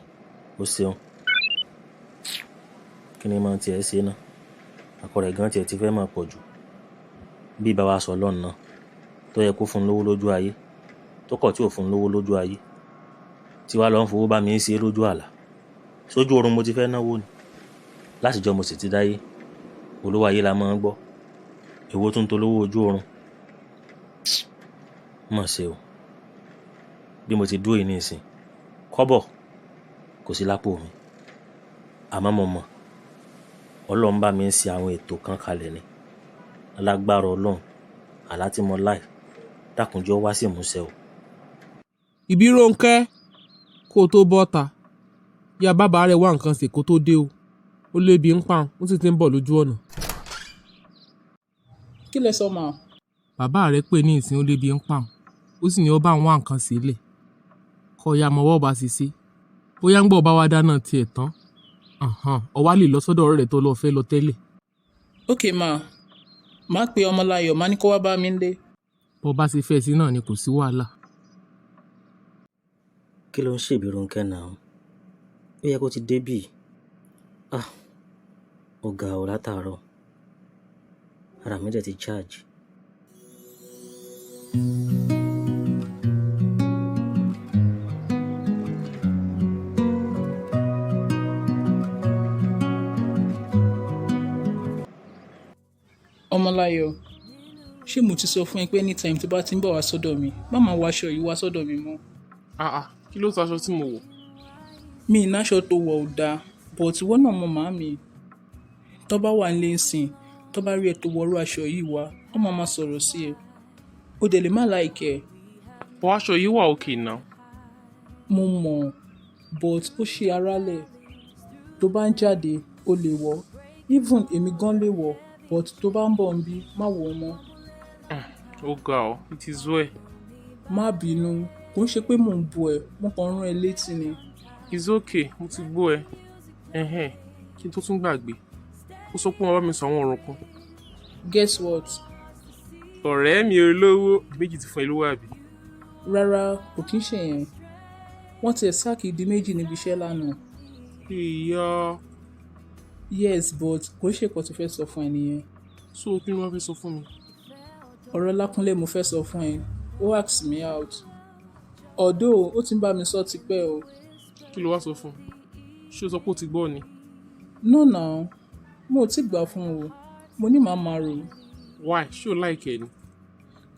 o ṣeun. Kí ni máa tiẹ̀ ṣe náà? Akọ rẹ̀ gan tiẹ̀ ti fẹ́ máa pọ̀ jù. Bí bàbá sọ lọ́nà náà tó yẹ kó fún un lówó lójú ayé, tó kọ̀ tí ò fún un lówó lójú ayé, tí wàá lọ ń fowó bá mi ṣe lójú àlá. Sójú oorun mo ti fẹ́ náwó ni. Látijọ́ mo sì ti dáyé, olówó ayé la máa ń gbọ́, èwo tún tolówó ojú oorun? Mọ̀ ṣe o. Bí mo ti dúró yìí nísìn, kọ́bọ̀ kò sí lápò mi, àmọ́ mo mọ̀ Ọlọ́run bá mi ń ṣe àwọn ètò kan kalẹ̀ ni. Alágbára Ọlọ́run, àlá tí mo láì dákunjọ́ wá sí ìmúṣẹ o. Ìbírónkẹ́, kó o tó bọ́ ta, ya bàbá rẹ̀ wá nǹkan ṣe kó tó dé o. Ó lébi ń pa, ó sì ti ń bọ̀ lójú ọ̀nà. Kí lẹ sọ mà? Bàbá rẹ̀ pè ní ìsìn, ó lébi ń pa, ó sì ní ó bá ń wá nǹkan sílẹ̀ kọ́ ya mọ́wọ́ bá sì ṣe bóyá ń gbọ́ bá wa dáná tiẹ̀ tán, ó wá lè lọ sọ́dọ̀ ọ̀rẹ́ rẹ̀ tó lọ fẹ́ lọ tẹ́lẹ̀. Ok ma, má pe Ọmọláyọ̀, má ní kó wá bá mi nílé. Bó bá ṣe fẹ́ sí náà ni, kò sí wàhálà. Kí ló ń ṣe Ìbírónkẹ́ náà? Ó yẹ kó ti débì. Ah, ó ga ọ́ látàárọ̀, ara mi dẹ̀ ti charge. Ọmọláyọ̀, ṣé mo ti sọ fún ẹ pé anytime tó bá ti ń bọ̀ wá sọ́dọ̀ mi, má máa wọ aṣọ yìí wá sọ́dọ̀ mi mọ́? Ah ah, kí ló sọ aṣọ tí mo wọ̀? Mi ì náṣọ tó wọ̀ ò dáa, but ìwọ náà mọ màámi. Tó bá wà nílé ńsìn, tó bá rí ẹ tó wọrú aṣọ yìí wá, wọ́n máa máa sọ̀rọ̀ sí ẹ. O dẹ̀ lè má like ẹ. Bọ́ aṣọ yìí wà okay now. Mo mọ̀, but ó ṣe ara lẹ̀. Tó bá ń jáde, o lè wọ̀. Even èmi gan lè wọ̀, but tó bá ń bọ̀ ńbí, má wọ̀ ọ́ mọ́. Ó ga ọ, it is well. Má bínú, kò ń ṣe pé mò ń bu ẹ, mo kàn rán ẹ létí ni. It's okay, mo ti gbọ́ ẹ. Ẹhẹ́n, kí n tó tún gbàgbé, ó sọ pé wọ́n bá mi sọ àwọn ọ̀rọ̀ kan. Guess what? Ọ̀rẹ́ mi olówó méjì ti fún ẹ lówó, àbí? Rárá, kò kí ń ṣe yẹn. Wọ́n ti ẹ̀ sack Diméjì níbi iṣẹ́ lánàá. Ìyá. Yes, but kò ń ṣe nǹkan tó fẹ́ sọ fún ẹ nìyẹn. So kí ni wọ́n fẹ́ sọ fún mi? Ọ̀rọ̀ Lákúnlé mo fẹ́ sọ fún ẹ. Ó ask me out. Although ó ti ń bá mi sọ tipẹ́ o. Kí ló wá sọ fún un? Ṣé o sọ pé ó ti gbọ́ ni? No now, mo ò tí gbà fún o. Mo ní màá máa rò. Why? Ṣé o like ẹ ni?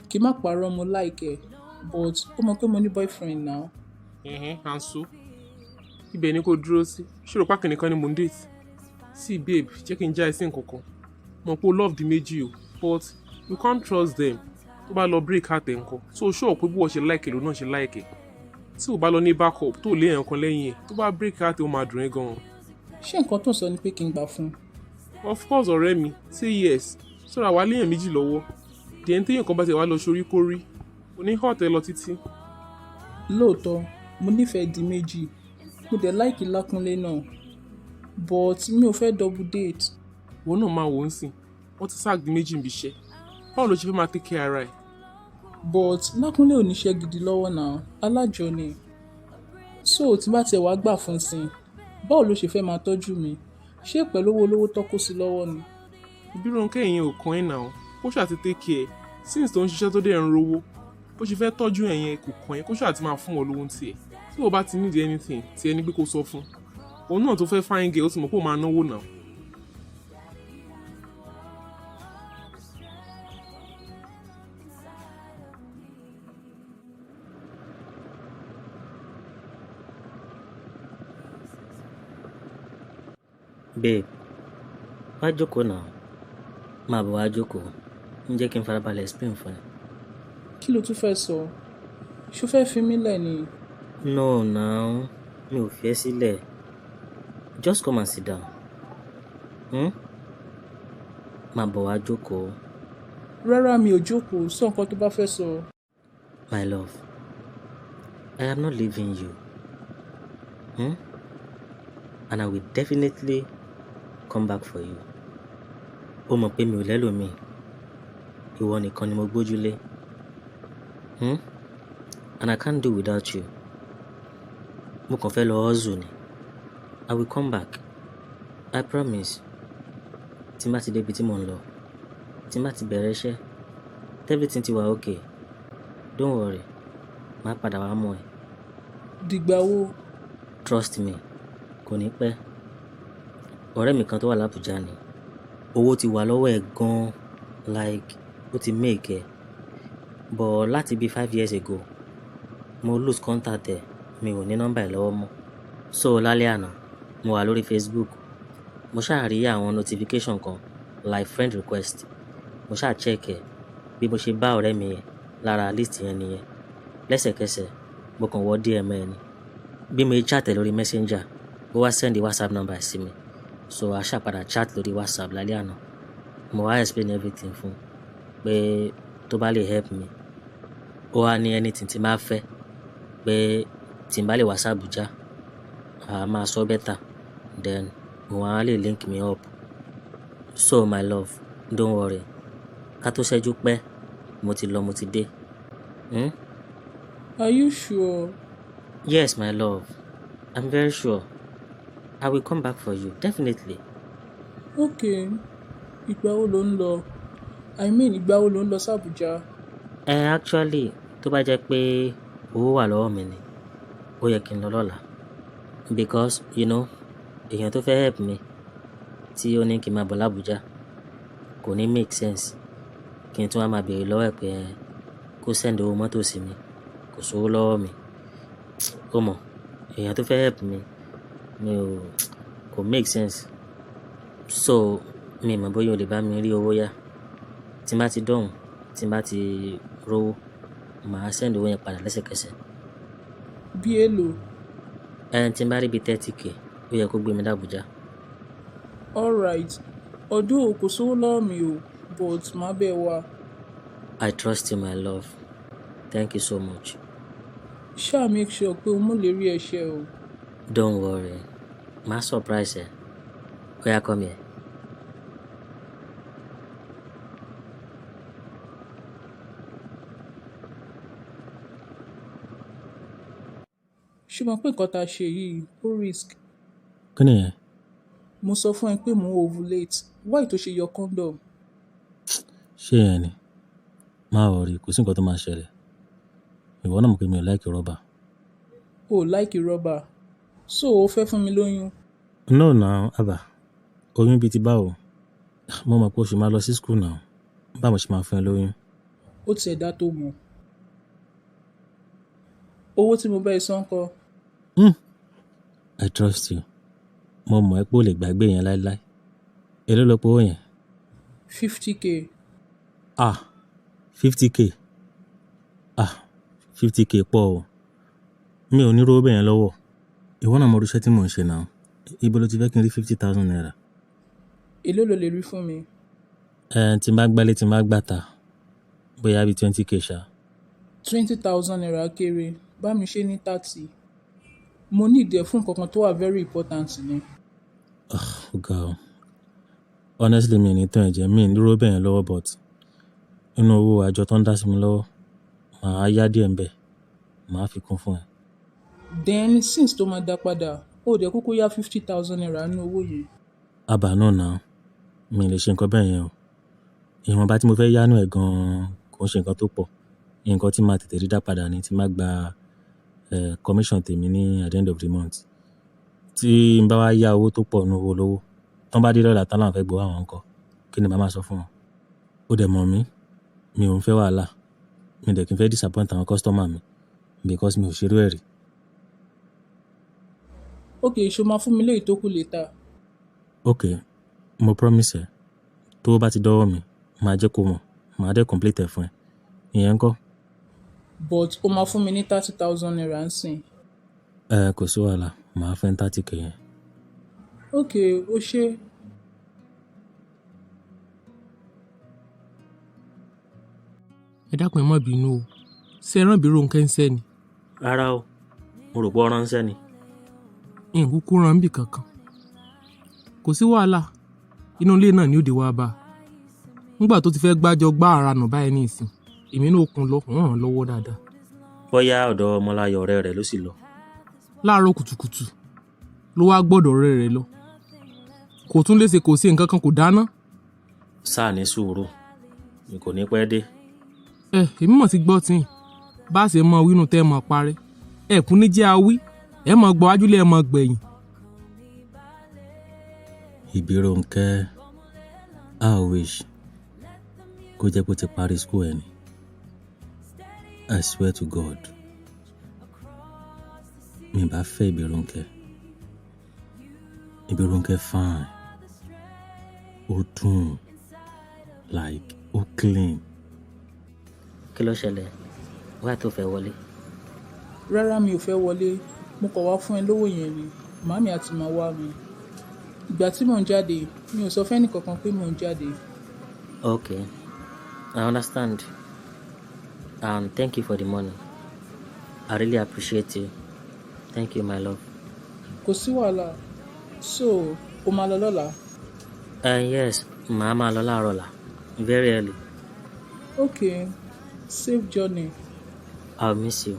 Kí má parọ́, mo like ẹ, but ó mọ̀ pé mo ní boyfriend now. Ẹ̀hẹ́n, and so? Ibẹ̀ ni kò dúró sí. Ṣé o rò pákì nìkan ni mò ń date? See babe, jẹ́ kí n já ẹ sí nǹkan kan. Mọ̀ pé o love Diméjì o, but you can't trust them. Tó bá lọ break heart ẹ̀ ńkọ́? So sure pé bí wọ́n ṣe like ẹ ló náà ṣe like ẹ. Tí o bá lọ ní backup tó lé ẹ̀yàn kan lẹ́yìn ẹ̀, tó bá break heart ẹ̀, ó máa dùn ẹ́ gan-an. Ṣé nǹkan tó ń sọ ni pé kí n gbà fún un? Of course, ọ̀rẹ́ mi, say yes. Sọ̀rọ̀ àwa léèyàn méjì lọ́wọ́. Dẹ̀ ń téèyàn kan bá ti wá lọ sórí kó rí. Kò ní hurt ẹ lọ títí. Lóòótọ́, mo nífẹ̀ẹ́ Diméjì, mo dẹ̀ like Lákúnlé náà, but mi ò fẹ́ double date. Ìwọ náà máa wò ó sìn. Wọ́n ti sack Diméjì níbi iṣẹ́. Báwo ló ṣe fẹ́ máa take care ara ẹ̀? But Lákúnlé ò níṣẹ́ gidi lọ́wọ́ náà, alájọ ni. So tí bá tiẹ̀ wá gbà fún un sìn, báwo ló ṣe fẹ́ máa tọ́jú mi? Ṣé pẹ̀lú owó olówó tó kó sí lọ́wọ́ ni? Ìbírónkẹ́, ìyẹn ò kàn ẹ́ náà. Kó ṣáà ti take care. Since tó ń ṣiṣẹ́ tó dẹ̀ ń rówó. Bó ṣe fẹ́ tọ́jú ẹ̀ yẹn kò kàn ẹ́, kó ṣáà ti máa fún ọ lówó ní tiẹ̀. Tí o bá ti need anything, tí ẹni pé kó sọ fún. Òun náà tó fẹ́ fine girl, ó ti mọ̀ pé ó máa náwó náà. Babe, wá jókòó náà. Máa bọ̀ wá jókòó. Ń jẹ́ kí n farabalẹ̀ explain fún ẹ. Kí ló tún fẹ́ sọ? Ṣó fẹ́ fi mí lẹ̀ ni? No now. Mi ò fi ẹ́ sílẹ̀. Just come and sit down. Hmm? Máa bọ̀ wá jókòó. Rárá, mi ò jókòó, sọ nǹkan tó bá fẹ́ sọ. My love, I am not leaving you. Hmm? And I will definitely come back for you. Ó mọ̀ pé mi ò lẹ́lòmíì. Ìwọ nìkan ni mo gbójúlé. Hmm? And I can't do without you. Mo kàn fẹ́ lọ hustle ni. I will come back. I promise. Tí n bá ti débi tí mò ń lọ, tí n bá ti bẹ̀rẹ̀ iṣẹ́, everything ti wà okay. Don't worry. Màá padà wá mú ẹ. Dìgbà wo? Trust me, kò ní pẹ́. Ọ̀rẹ́ mi kan tó wà l'Abuja ni. Owó ti wà lọ́wọ́ ẹ̀ gan-an, like ó ti make ẹ̀. But láti bí 5 years ago, mo lose contact ẹ̀, mi ò ní nọ́mbà ẹ̀ lọ́wọ́ mọ́. So lálẹ́ àná, mo wà lórí Facebook. Mo ṣáà rí àwọn notification kan like friend request. Mo ṣáà check ẹ̀ bí mo ṣe bá ọ̀rẹ́ mi yẹn lára list yẹn nìyẹn. Lẹ́sẹ̀kẹsẹ̀, mo kàn wọ DM ẹ ni. Bí mo ṣe chat ẹ̀ lórí Messenger, ó wá send WhatsApp number sí mi. So a ṣáà padà chat lórí WhatsApp lálẹ́ àná. Mo wá explain everything fún un pé tó bá lè help me. Ó wá ní anything tí n bá fẹ́ pé tí n bá lè wá sí Abuja, a máa sọ better. Then òun á lè link me up. So my love, don't worry. Ká tó ṣẹ́jú pẹ́, mo ti lọ, mo ti dé. Hmm? Are you sure? Yes, my love. I'm very sure. I will come back for you, definitely. Okay. Ìgbà wo lò ń lọ? I mean, ìgbà wo lò ń lọ sí Abuja? Eh, actually, tó bá jẹ́ pé owó wà lọ́wọ́ mi ni, ó yẹ kí n lọ lọ́la. Because, èèyàn tó fẹ́ help mi tí ó ní kí n máa bọ̀ l'Abuja kò ní make sense kí n tún wá máa béèrè lọ́wọ́ ẹ̀ pé kó send owó mọ́tò sí mi, kò sówó lọ́wọ́ mi. Ó mọ̀, èèyàn tó fẹ́ help mi, mi ò, kò make sense. So, mi ò mọ̀ bóyá o lè bá mi rí owó yá. Tí n bá ti dọ̀hùn, tí n bá ti rówó, màá send owó yẹn padà lẹ́sẹ̀kẹsẹ̀. Bí èlò? Ẹ tí n bá rí bí 30K, ó yẹ kó gbé mi dé Abuja. Alright. Although kò sówó lọ́wọ́ mi o, but màá bẹ̀ wá. I trust you, my love. Thank you so much. Ṣá make sure pé o mú ìlérí ẹ ṣẹ o. Don't worry. Màá surprise ẹ. Oya, come here. Ṣé o mọ̀ pé nǹkan tá a ṣe yìí ó risk? Kí nìyẹn? Mo sọ fún ẹ pé mò ń ovulate. Why tó ṣe yọ condom? Ṣé yẹn ni? Má worry, kò sí nǹkan tó máa ṣẹlẹ̀. Ìwọ náà mọ̀ pé mi ò like rọ́bà. O ò like rọ́bà. So o fẹ́ fún mi lóyún? No now, haba. Oyún bíi ti báwo? Mo mọ̀ pé o ṣì máa lọ sí school now. Báwo mo ṣe máa fún ẹ lóyún? Ó ti ẹ̀ dá tó mọ̀. Owó tí mo bá ẹ san ńkọ́? Hmm. I trust you. Mo mọ̀ ẹ́ pé o lè gbàgbé yẹn láíláí. Èló ló pe owó yẹn? 50K. Ah, 50K. Ah, 50K pọ̀ o. Mi ò ní rówó bẹ́ẹ̀ yẹn lọ́wọ́. Ìwọ náà mọ irú iṣẹ́ tí mò ń ṣe now. Ibo lo ti fẹ́ kí n rí ₦50,000? Èló lo lè rí fún mi? Ẹ tí n bá gbálé tí n bá gbàtà, bóyá bí 20K ṣá. ₦20,000 kéré. Bá mi ṣe ní 30. Mo need ẹ̀ fún nǹkan kan tó wà very important ni. Ó ga o. Honestly, mi ò ní tàn ẹ́ jẹ, mi ò ní rówó bẹ́ẹ̀ yẹn lọ́wọ́, but inú owó àjọ tó ń dá sí mi lọ́wọ́, màá yá díẹ̀ ńbẹ̀, màá fi kún fún ẹ. Then since tó máa dá padà, ó dẹ̀ kúkú yá ₦50,000 nínú owó yẹn. Haba no now. Mi ò lè ṣe nǹkan bẹ́ẹ̀ yẹn o. Ìwọ̀nba tí mo fẹ́ yá nú ẹ̀ gan-an kò ń ṣe nǹkan tó pọ̀. Nǹkan tí màá tètè rí dá padà ni tí màá gba commission tèmi ní at the end of the month. Tí n bá wá yá owó tó pọ̀ nínú owó olówó, tán bá dé lọ́la tán láwọn fẹ́ gbowó àwọn ńkọ́, kí ni màá máa sọ fún wọn? Ó dẹ̀ mọ̀ mí, mi ò ń fẹ́ wàhálà. Mi ò dẹ̀ kí n fẹ́ disappoint àwọn customer mi because mi ò ṣe irú ẹ̀ rí. Okay, ṣo máa fún mi léyìí tó kù later? Okay, mo promise ẹ, tó bá ti dọ́wọ́ mi, màá jẹ́ kó mọ̀, màá dẹ̀ complete ẹ̀ fún ẹ. Ìyẹn ńkọ́? But o máa fún mi ní ₦30,000 ńsìn. Ẹ kò sí wàhálà, màá fẹ́ 30K yẹn. Ok, o ṣé. Ẹ dákun, ẹ má bínú o. Ṣé ẹ rán Ìbírónkẹ́ ń sẹ́ ni? Rárá o, mo rò pé ọ ránṣẹ́ ni. N kúkú rán níbì kankan. Kò sí wàhálà, inú ilé náà ni ó dé wá bá a. Nígbà tó ti fẹ́ gbájọ gbá ara nù báyìí ní ìsìn, èmi náà kún lọ, wọ́n ràn án lọ́wọ́ dáadáa. Bóyá ọ̀dọ̀ Ọmọláyọ̀ ọ̀rẹ́ rẹ̀ ló sì lọ. Láàárọ̀ kùtùkùtù ló wá gbọ́dọ̀ ọ̀rẹ́ rẹ̀ lọ. Kò tún léṣe, kò sí nǹkan kan, kò dáná. Sáà ní sùúrù, n kò ní pẹ́ dé. Ẹ èmi mọ̀ ti gbọ́ tí bá a ṣe mọ wínú tẹ́ ẹ mọ̀ parẹ́. Ẹ kún ní jẹ́ awí, ẹ mọ̀ gbọ́ wájúlé, ẹ mọ̀ gbẹ̀yìn. Ìbírónkẹ́, I wish kó jẹ́ pé ó ti parí school ẹ̀ ni. I swear to God, mi bá fẹ́ Ìbírónkẹ́. Ìbírónkẹ́ fine, ó dùn, like ó clean. Kí ló ṣẹlẹ̀? Why tó fẹ́ wọlé? Rárá, mi ò fẹ́ wọlé. Mo kàn wá fún ẹ lówó yẹn ni. Màámi àti màá wá mi. Ìgbà tí mò ń jáde, mi ò sọ fẹ́ni kankan pé mò ń jáde. Okay, I understand. And thank you for the money. I really appreciate you. Thank you, my love. Kò sí wàhálà. So, o máa lọ lọ́la? Yes, màá máa lọ láàárọ̀ ọ̀la. Very early. Okay, safe journey. I'll miss you.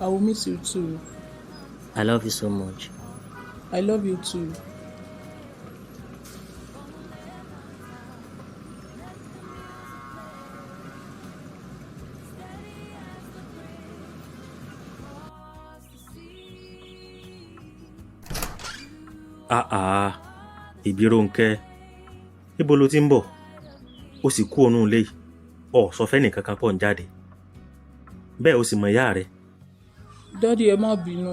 I will miss you too. I love you so much. I love you too. Ah ah, Ìbírónkẹ́, níbo ló ti ń bọ̀? Ó sì kú òun ilé yìí, ọ̀ sọ fẹ́nì kankan pọ̀ ń jáde. Bẹ́ẹ̀ o sì mọ ìyá rẹ̀. Daddy, ẹ má bínú.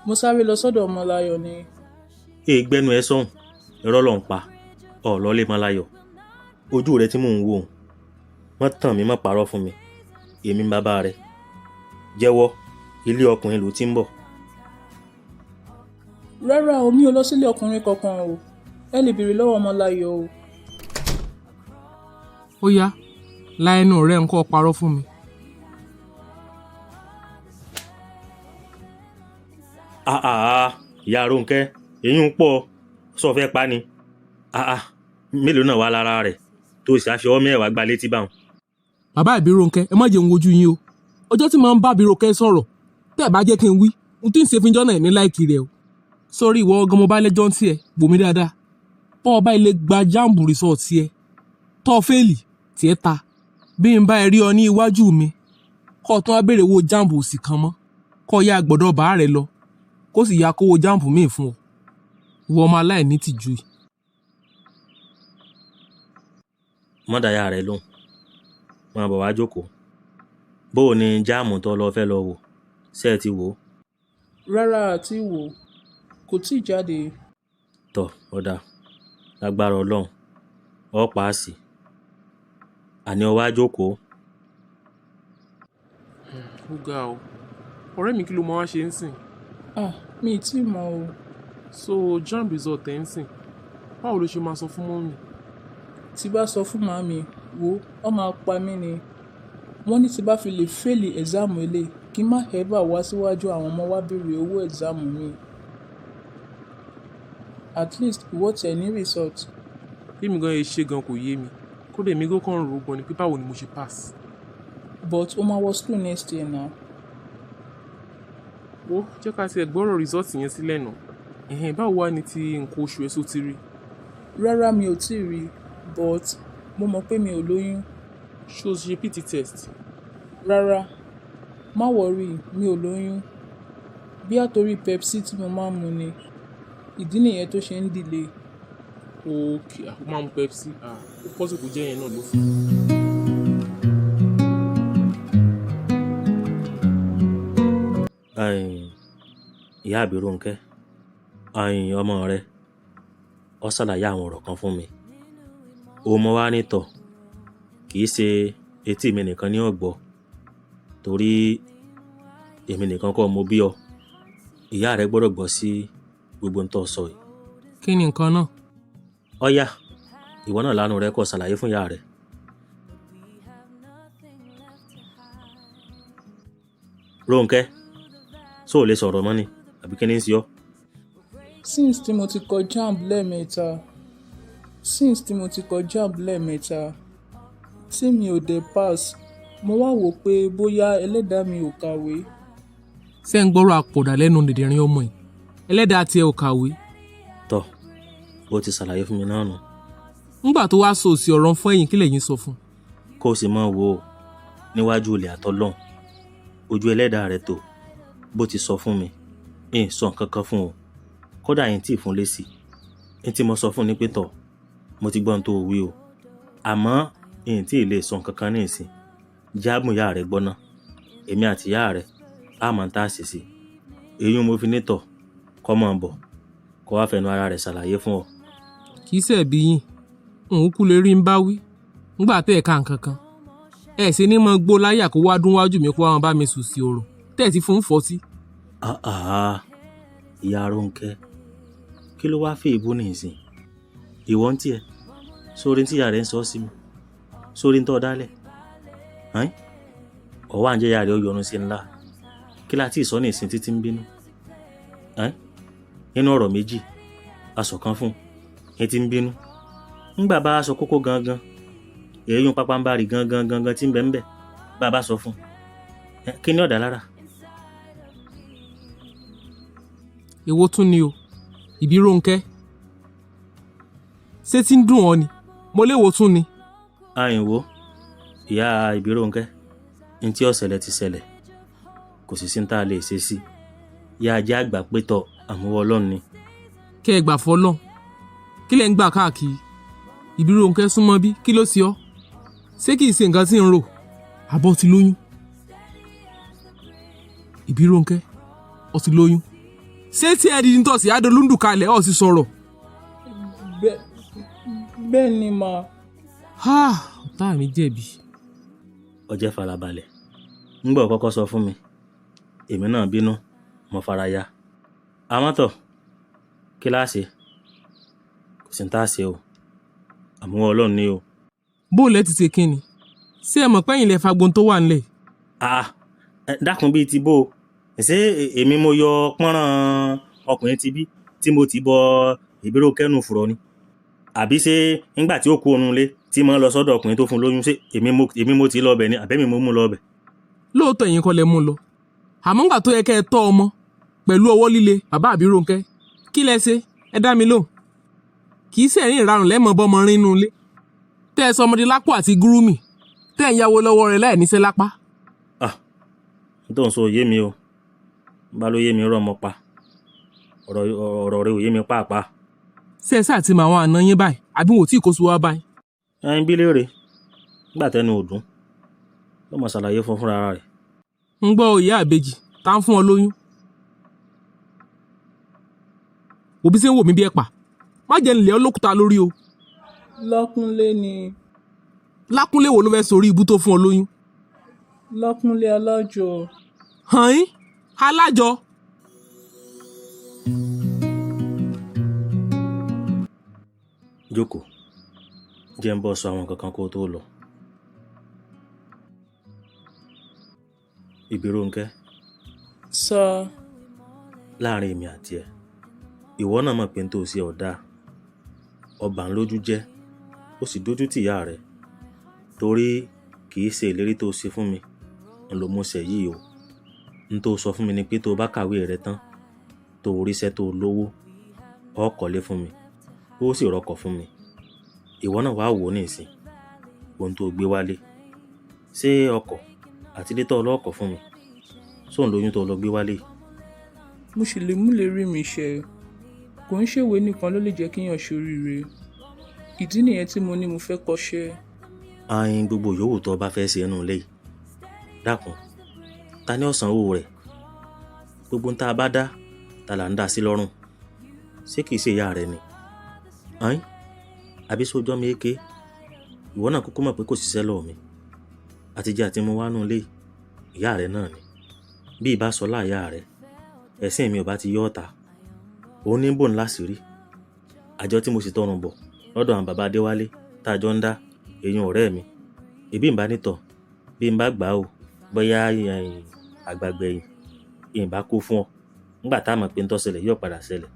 Mo sáré lọ sọ́dọ̀ Ọmọláyọ̀ ni. Èé gbẹ́nu ẹ sọ̀hún, irọ́ ló ń pa, ọ̀ lọ́lé Mọ́láyọ̀. Ojú rẹ tí mò ń wò ó, má tàn mí, má parọ́ fún mi, èmi ń bàbá rẹ. Jẹ́wọ́, ilé ọkùnrin ló ti ń bọ̀. Rárá o, mi ò lọ sílé ọkùnrin kankan o. Ẹ lè béèrè lọ́wọ́ Ọmọláyọ̀ o. Ó yá, la ẹnu rẹ ń kọ́ parọ́ fún mi. Ah ah, ìyá Rónkẹ́, èyí ń pọ̀, sọ fẹ́ pa ni. Ah ah, mélòó náà wà lára rẹ̀ tó sì àfi ọwọ́ mẹ́wàá gba létí báwọn. Bàbá Ìbírónkẹ́, ẹ má jẹun wojú yín o. Ọjọ́ tí màá ń bá Ìbírónkẹ́ sọ̀rọ̀, tẹ́ ẹ bá jẹ́ kí n wí, n tí ń ṣe fúnjọ́ náà ní láìkí rẹ o. Sórí ìwọ ọgán mo bá lẹ́jọ́ ń tiẹ̀, wò mí dáadáa. Bọ́ ọba ilé gba JAMB result tiẹ̀, tọ́ fẹ́ẹ̀lì tiẹ̀ ta. Bí n bá ẹ rí ọ ní iwájú mi, kọ́ ọ tún wá béèrè owó JAMB òsì kan mọ́, kọ́ ọ yá gbọ́dọ̀ bá rẹ lọ, kó sì yá kówó JAMB míì fún ọ. Ìwọ ọmọ aláìní tìjú yìí. Má dá ìyá rẹ lóhùn, máa bọ̀ wá jókòó. Bó o ní JAMB tó lọ fẹ́ lọ wò, ṣé ẹ ti wò ó? Rárá, àti wò kò tíì jáde. Tọ̀, ọ̀dà, lágbára Ọlọ́run, ọ paasi. Àní ọ wá jókòó. Ó ga o. Ọ̀rẹ́ mi, kí ló máa wá ṣe ń sìn? Ah, mi ì tí mọ̀ o. So JAMB result ẹ̀ ń sìn. Báwo ló ṣe máa sọ fún mummy? Tí bá sọ fún màámi, wo, wọ́n máa pa mí ni. Wọ́n ní tí bá fi lè fail exam eléyìí, kí n má ever wá síwájú àwọn ọmọ wá béèrè owó exam mi. At least ìwọ tiẹ̀ ní result. Bí mi gan ṣe gan kò yé mi. Kódà èmi gan kàn ń rò ó gan ni pé báwo ni mo ṣe pass. But o máa wọ school next year now. Wo, jẹ́ ká tiẹ̀ gbọ́rọ̀ result yẹn sílẹ̀ náà. Ẹ̀hẹ̀n, báwo wá ni ti nǹkan oṣù ẹ ṣó ti rí? Rárá, mi ò tíì rí, but mo mọ̀ pé mi ò lóyún. Ṣé o ṣe PT test? Rárá, má worry, mi ò lóyún. Bóyá torí Pepsi tí mo máa ń mu ni. Ìdí nìyẹn tó ṣe ń delay. Okay, o máa ń mu Pepsi. Ah, ó possible kó jẹ́ yẹn náà ló fà. Ẹ̀yin, ìyá Ìbírónkẹ́, ẹ̀yin ọmọ rẹ, ó ṣàlàyé àwọn ọ̀rọ̀ kan fún mi. Ó mọ wá ní tọ̀, kì í ṣe etí mi nìkan ní ó gbọ́, torí èmi nìkan kọ́ mo bí ọ. Ìyá rẹ gbọ́dọ̀ gbọ́ sí gbogbo ń tó sọ yìí. Kí ni nǹkan náà? Ọ̀yá, ìwọ náà lánàá rẹ kó ṣàlàyé fún ìyá rẹ. Rónkẹ́, ṣó o lè sọ̀rọ̀ mọ́ ni àbí kí ni ń ṣe ọ́? Since tí mo ti kọ JAMB lẹ́ẹ̀mẹ́ta, since tí mo ti kọ JAMB lẹ́ẹ̀mẹ́ta tí mi ò dé pass, mo wá wò pé bóyá ẹlẹ́dàá mi ò kàwé. Ṣé ń gbọ́rọ̀ àpọ̀dà lẹ́nu dìndìnrín ọmọ yìí? Ẹlẹ́dàá tiẹ̀ ò kàwé. Tọ́, bó ti ṣàlàyé fún mi náà nù. Ńgbà tó wá sọ òsì ọ̀rọ̀ fún ẹ̀yin, kí lẹ̀yin sọ fún? Kó o sì máa wo níwájú olè àtọlọ́hun, ojú ẹlẹ́dàá rẹ tó bó ti sọ fún mi, ń sọ nǹkan kan fún o. Kódà yín tí ì fún lésì. Ń tí mo sọ fún ni pé tọ̀, mo ti gbọ́ ohun tó wí o. Àmọ́ ń tí ì lè sọ nǹkan kan ní ìsìn. Jágùn ìyá rẹ gbọ́ná. Èmi àti ìyá rẹ á mọ̀ tá a ṣe sí. Èyí mo fi ní tọ̀, kọ́ mọ̀ bọ̀, kó wá fẹnu ara rẹ̀ ṣàlàyé fún ọ. Kì í ṣẹ̀bi yín, òun kú lè rí ń bá wí. Ńgbà tẹ́ ẹ̀ ka nǹkan kan. Ẹ ṣe ní mọ gbó láyà kó wá dún wájú mi kó wá wọn bá mi sùn sí ọ̀rọ̀. Tẹ́ ẹ̀ ti fún fọ́tí. Àhàhà, ìyá Rónkẹ́, kí ló wá fi ìbú ní ìsìn? Ìwọ ń tiẹ̀, sórí tí ìyá rẹ̀ ń sọ sí mi, sórí ń tọ́ dálẹ̀. Ẹ́n? Ọ̀wá ń jẹ́ ìyá rẹ̀ ó yọnu sí ńlá. Kí la tí ì sọ ní ìsìn títí ń bínú? Ẹ́n? Nínú ọ̀rọ̀ méjì, aṣọ kan fún un, ẹ ti ń bínú. Ńgbà bá aṣọ kókó gangan, èyí pápánbarì gangan gangan tí ń bẹ ń bẹ, bá a bá sọ fún un. Kí ni ọ̀dà lára? Èwo tún ni o? Ìbí Rónkẹ́. Ṣé tí ń dùn ọ́ ni? Mo léwo tún ni. Àyìnwó, ìyá Ìbí Rónkẹ́, ní tí ó ṣẹlẹ̀ ti ṣẹlẹ̀, kò sì sí ní tá a lè ṣe sí. Ìyá ajá àgbà pé tọ̀ àmúwọ́ Ọlọ́run ni. Kẹ́ ẹ gbà fọlọ́n. Kí lẹ̀ ń gbà káàkiri? Ìbí Rónkẹ́ súnmọ́ bí, kí ló ṣe ọ́? Ṣé kìí ṣe nǹkan tí ń rò? Àbọ̀ ti lóyún. Ìbí Rónkẹ́, ó ti lóyún. Ṣé tí ẹ di nítòsí Adolúndù kalẹ̀ ọ̀ sì sọ̀rọ̀? Bẹ́ẹ̀ ni mà. Ọ̀tá mi jẹ̀bi. Ó jẹ́ farabalẹ̀. Ńgbà ó kọ́kọ́ sọ fún mi, èmi náà bínú, mo fara ya. Àmọ́ tọ̀, kí la ṣe? Kò sí ní tá a ṣe o. Àmúwọ́ Ọlọ́run ni o. Bó lẹ ti ṣe kí ni? Ṣé ẹ mọ̀ pé ẹ̀yin lẹ fagbọn tó wà nílẹ̀? Àà, dákun bíi ti bó o. Ṣé èmi mo yọ pọ́nrán ọkùnrin ti bí tí mo ti bọ Ìbí Rónkẹ́ nù fùrọ̀ ni? Àbí ṣé nígbà tí ó kú òun lé tí mo lọ sọ́dọ̀ ọkùnrin tó fún lóyún, ṣé èmi mo ti lọ bẹ̀ ni àbẹ́mi mo mú lọ bẹ̀? Lóòótọ́ ẹ̀yin kọ́ lẹ mú lọ. Àmọ́ ńgbà tó yẹ kẹ́ ẹ tọ́ ọmọ pẹ̀lú ọwọ́ líle bàbá Ìbí Rónkẹ́, kí lẹ ṣe? Ẹ dá mi lóhùn. Kì í ṣẹ̀rín ìrarùn lẹ́mọ̀ bọ́mọ rínú ilé. Tẹ́ ẹ sọmọdé lápò àti gúrúmì, tẹ́ ẹ ń yáwó lọ́wọ́ rẹ̀ láì níṣẹ́ lápá. Ah, n tó ń sọ òye mi o. Bá ló yé mi rọ́ ọmọ pa. Ọ̀rọ̀ rẹ ò yé mi pàápàá. Ṣé ẹ sáà ti mọ àwọn àna yín báyìí àbí wọn ò tí ì kó sùn wá báyìí? Ẹyin bí léèrè, nígbà tẹnu ò dùn, ló mọ̀ ṣàlàyé fún fúnra rẹ̀. Ń gbọ́ ìyá àbejì tá ń fún ọ lóyún. Òbí ṣe ń wò mí bí ẹ̀pà. Má jẹ́ ń lẹ̀ ọ́ lókùúta lórí o. Lákúnlé ni. Lákúnlé wo ló fẹ́ sórí ibú tó fún ọ lóyún? Lákúnlé alájọ. Hàn ín, alájọ. Jókòó, jẹ́ ń bọ́ sọ àwọn nǹkan kan kó tó lọ. Ìbí Rónkẹ́. Sir. Láàárín èmi àti ẹ, ìwọ náà mọ̀ pé n tó ṣe ọ̀dà. Ọba ń lójú jẹ́, ó sì dójú tì ìyá rẹ̀. Torí kì í ṣe ìlérí tó ṣe fún mi, ń lo mú ṣẹ yìí o. N tó sọ fún mi ni pé tó bá kàwé rẹ tán, tó ríṣẹ́ tó lówó, ó kọ́lé fún mi, ó sì rọkọ̀ fún mi. Ìwọ náà wá wò ó ní ìsìn, ohun tó gbé wálé. Ṣé ọkọ̀ àti ilé tó lọ kọ́ fún mi? Ṣé òun lóyún tó lọ gbé wálé? Mo sì lè mú ìlérí mi ṣẹ. Kò ń ṣèwé nìkan ló lè jẹ́ kíyàn ṣoríire. Ìdí nìyẹn tí mo ní mo fẹ́ kọ́ṣẹ́. Ayin gbogbo yòówù tó bá fẹ́ ṣe nínú ilé yìí. Dákun, ta ni ó san owó rẹ̀? Gbogbo ń ta bá dá, ta là ń dá sí lọ́rùn. Ṣé kìí ṣe ìyá rẹ ni? Ayin, àbí ṣó jọ́ mi éke? Ìwọ náà kúkú mọ̀ pé kò ṣiṣẹ́ lọ́wọ́ mi. Àtijọ́ àti mo wá nínú ilé yìí, ìyá rẹ náà ni. Bí ìbá sọ láìyá rẹ, Ẹ̀sìn mi ò bá ti yọ ọ́ ta. Òun ní bò ń láṣìírí. Àjọ tí mo sì tọrùn bọ̀ lọ́dọ̀ àwọn bàbá Adéwálé tá a jọ ń dá eyín ọ̀rẹ́ mi. Ìbí ń bá nítọ̀ bí n bá gbà á o, bóyá àgbàgbẹ̀yìn ìyìn bá kó fún ọ. Nígbà tá a mọ̀ pé ń tó ṣẹlẹ̀ yóò padà ṣẹlẹ̀.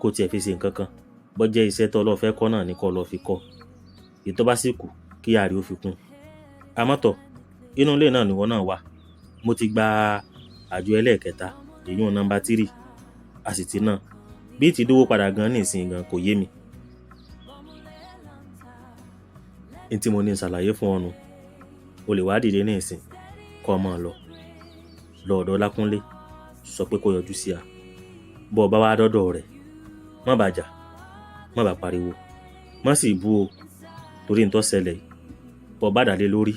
Kó tiẹ̀ fi ṣe nǹkan kan. Bó jẹ́ iṣẹ́ tó lọ fẹ́ kọ́ náà ni kó lọ fi kọ́. Èyí tó bá sì kù kí ààrẹ ó fi kún. Àmọ́ tọ̀, inú ilé náà ni ìwọ náà wà. Mo ti gba àjọ ẹlẹ́ẹ̀kẹta, èyí nọ́mbà 3, a sì ti ná. Bí ti dówó padà gan ní ìsìn gan kò yé mi. Ní tí mo ní ṣàlàyé fún ọ nu, o lè wá dìde ní ìsìn kó o máa lọ. Lọ ọ̀dọ̀ Lákúnlé, sọ pé kó yọjú sí a. Bó o bá wá dọ́dọ̀ rẹ̀, má bàa jà, má bàa pariwo, má sì bú o torí n tó ṣẹlẹ̀ yìí. Bó o bá dà lé lórí,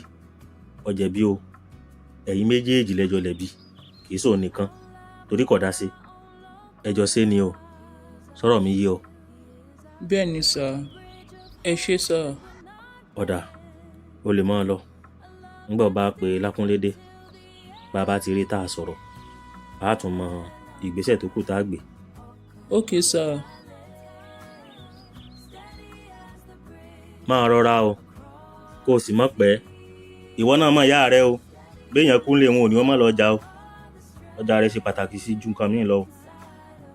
ó jẹ̀bi o. Ẹ̀yin méjèèjì lẹ́jọ́ lẹ̀bi, kì í ṣòun nìkan torí kò dá sí. Ẹjọ́ ṣé ni o. Sọ̀rọ̀ mi yé ọ. Bẹ́ẹ̀ ni sà, ẹ ṣé sà. Ọ̀dà, o lè máa lọ. Nígbà o bá pe Lákúnlé dé, bá a bá ti rí tá a sọ̀rọ̀, a tún mọ ìgbésẹ̀ tó kù tá a gbé. Okay sà. Máa rọra o, kó o sì mọ̀ pẹ́. Ìwọ náà mọ̀ ìyá rẹ o. Béèyàn kú nílé wọn ò ní wọ́n má lọ ọjà o. Ọjà rẹ ṣe pàtàkì sí ju nǹkan míì lọ o.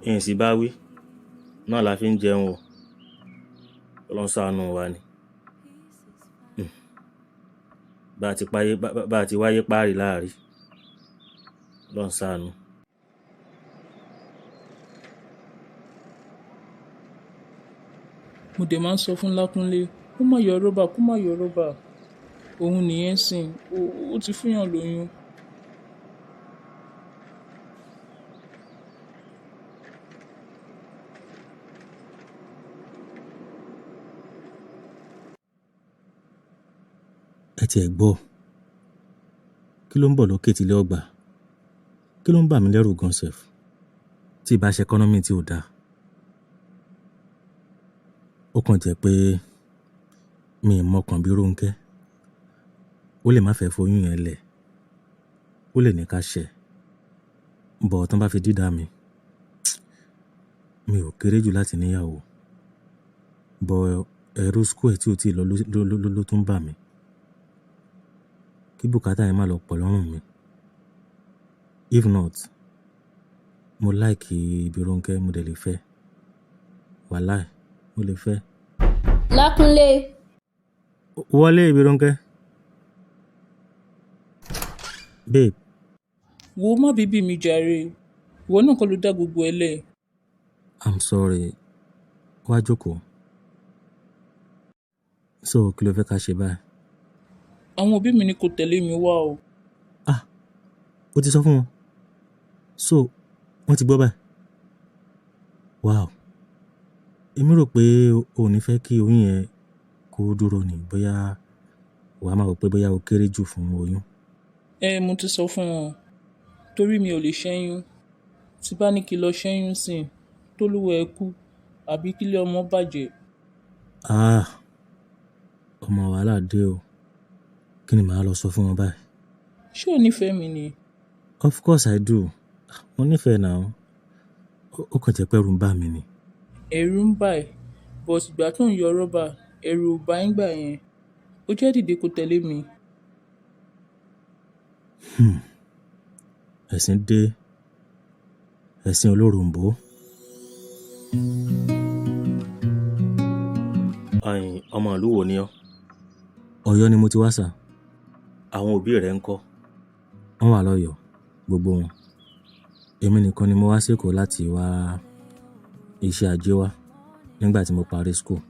Ìyìn sì bá wí, náà la fi ń jẹun o. Ọlọ́run ṣàánú wa ni. Bá a ti páyé, bá a ti wáyé páàrí láàrí. Ọlọ́run ṣàánú. Mo dẹ̀ máa ń sọ fún Lákúnlé kó má yọ rọ́bà, kó má yọ rọ́bà. Òun nìyẹn sìn, ó ti fúyàn lóyún. Ẹ tiẹ̀ gbọ́, kí ló ń bọ̀ lókè tílé ọgbà? Kí ló ń bà mí lẹ́rù gan sef? Tí ìbá ṣe economy tí ò dáa. Ó kàn jẹ́ pé mi ò mọkàn bí Rónkẹ́. Ó lè má fẹ́ foyún yẹn lẹ̀. Ó lè ní ká ṣẹ̀. Bọ̀ tán bá fi dídá mi, mi ò kéré jù láti níyàwó. Bọ̀ ẹ̀rù school ẹ̀ tí ò tí ì lọ ló tún bà mí. Kí bùkátà yẹn má lọ pọ̀ lọ́rùn mi. If not, mo like ibi Rónkẹ́, mo dẹ̀ lè fẹ́. Wàláì, mo lè fẹ́. Lákúnlé. Wọlé ibi Rónkẹ́. Babe. Wo má bíbí mi jàre. Ìwọ náà kọ́ ló dá gbogbo ẹ lẹ̀. I'm sorry. Wá jókòó. So kí ló fẹ́ ká ṣe báyìí? Àwọn òbí mi ní kó tẹ̀lé mi wá o. Ah, o ti sọ fún wọn. So wọ́n ti gbọ́ báyìí. Wow. Èmi rò pé o ò ní fẹ́ kí oyún yẹn kó dúró ni, bóyá wà á máa rò pé bóyá o kéré jù fún oyún. Ẹ, mo ti sọ fún wọn torí mi ò lè ṣẹ́yún. Tí bá ní kí lọ ṣẹ́yún sìn, tólúwa ẹ kú àbí kílé ọmọ bàjẹ́. Ah, ọmọ wàhálà dé o. Kí ni màá lọ sọ fún wọn báyìí? Ṣé o nífẹ̀ẹ́ mi ni? Of course I do. Mo nífẹ̀ẹ́ náà. Ó kàn jẹ́ pé ẹ̀rù ń bà mí ni. Ẹ̀rù ń bà ẹ́, but ìgbà tó ń yọ rọ́bà, ẹ̀rù ò bá ẹ nígbà yẹn. Ó jẹ́ dìde kó tẹ̀lé mi. Ẹ̀sìn dé. Ẹ̀sìn olóròǹbó. Ọmọ ìlú wo ni ọ́? Ọ̀yọ́ ni mo ti wá sà. Àwọn òbí rẹ ńkọ́? Wọ́n wà lọ́yọ̀ọ́, gbogbo wọn. Èmi nìkan ni mo wá sí Èkó láti wá iṣẹ́ ajé wá nígbà tí mo parí school.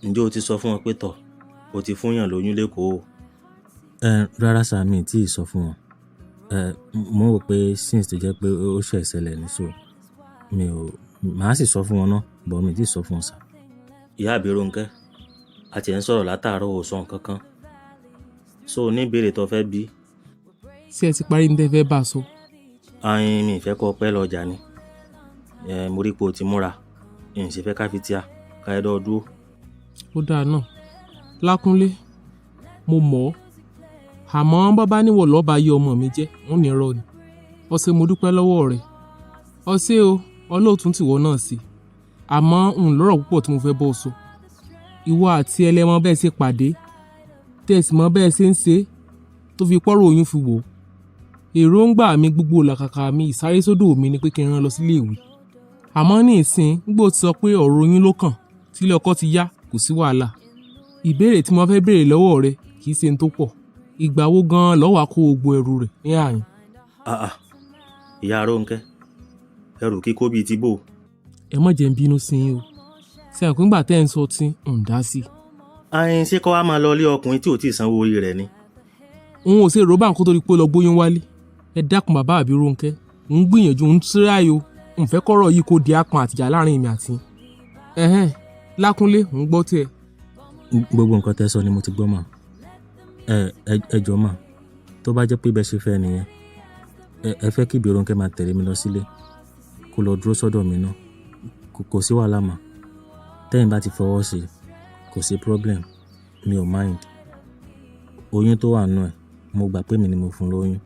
Ǹjẹ́ o ti sọ fún wọn pé tọ̀, o ti fún yàn lóyún lékòó o? Ẹ, rárá sà, mi ò tí ì sọ fún wọn. Ẹ, mo rò pé since tó jẹ́ pé ó ṣẹ̀ ṣẹlẹ̀ ní so, mi ò, màá sì sọ fún wọn náà, but mi ò tí ì sọ fún wọn sà. Ìyá àbí Rónkẹ́, a ti ẹ̀ ń sọ̀rọ̀ látàárọ̀ ò sọ nǹkan kan. So ní ìbéèrè tó fẹ́ bí? Ṣé ẹ ti parí ní tẹ́ fẹ́ bá a sọ? Ayin mi ìfẹ́ kọ́ pẹ́ lọ́jà ni. Ẹ, mo rí pé o ti múra. N sì fẹ́ ká fi tíá, ká ẹ dọ́ dúró. Ó dáa náà. Lákúnlé, mo mọ̀ ọ́. Àmọ́ bàbá níwọ̀ lọ́ba ayé ọmọ mi jẹ́, wọ́n ní irọ́ ni. Ó ṣé mo dúpẹ́ lọ́wọ́ rẹ̀. Ọsẹ o, ọlọ́ọ̀tún tìwọ náà sí, àmọ́ n lọ́rọ̀ púpọ̀ tí mo fẹ́ bọ́ sọ. Ìwọ àti ẹlẹ́mọ bẹ́ẹ̀ ṣe pàdé, tẹ̀sí mọ́ bẹ́ẹ̀ ṣe ń ṣe tó fi pọ́rọ̀ oyún fi wò. Èròǹgbà mi, gbogbo làkàkà mi, ìsárésódò mi ni pé kí n rán lọ sílé ìwé. Àmọ́ ní ìsìn gbogbo ti sọ pé ọ̀rọ̀ oyún ló kàn, tílé ọkọ ti yá, kò sí wàhálà. Ìbéèrè tí mo fẹ́ béèrè lọ́wọ́ rẹ kì í ṣe n tó pọ̀. Ìgbà wo gan-an ló wá kó gbogbo ẹrù rẹ̀ ní àyìn? Àà, ìyá Rónkẹ́, ẹrù kíkó bíi ti bò. Ẹ má jẹ́ n bínú sí yín o. Ṣé àpé ńgbà tẹ́ ẹ̀ ń sọ tí ń dá sí? Ayin, ṣé kó wá máa lọ ilé ọkùnrin tí ò tí ì sanwó orí rẹ̀ ni? Òun ò ṣe rọ́bà nǹkan tó rí pé ó lọ gbóyún wálé. Ẹ dákun bàbá àbí Rónkẹ́, ń gbìyànjú ń tíráyò, ń fẹ́ kọ́rọ̀ yìí kó di apọn àtìjà láàrin èmi àti yín. Ẹ̀hẹ́n, Lákúnlé, ń gbọ́ tiẹ̀. Gbogbo nǹkan tẹ́ sọ ni mo ti gbọ́ mà. Ẹ ẹ jọ̀ọ́ mà, tó bá jẹ́ pé bẹ́ẹ̀ ṣe fẹ́ nìyẹn, ẹ fẹ́ kí Ìbírónkẹ́ máa tẹ̀lé mi lọ sílé, kó lọ dúró sọ́dọ̀ mi ná. Kò sí wàhálà mà. Tẹ́yin bá ti fọwọ́ sí, kò sí problem, mi ò mind. Oyún tó wà nínú ẹ̀, mo gbà pé èmi ni mo fún lóyún.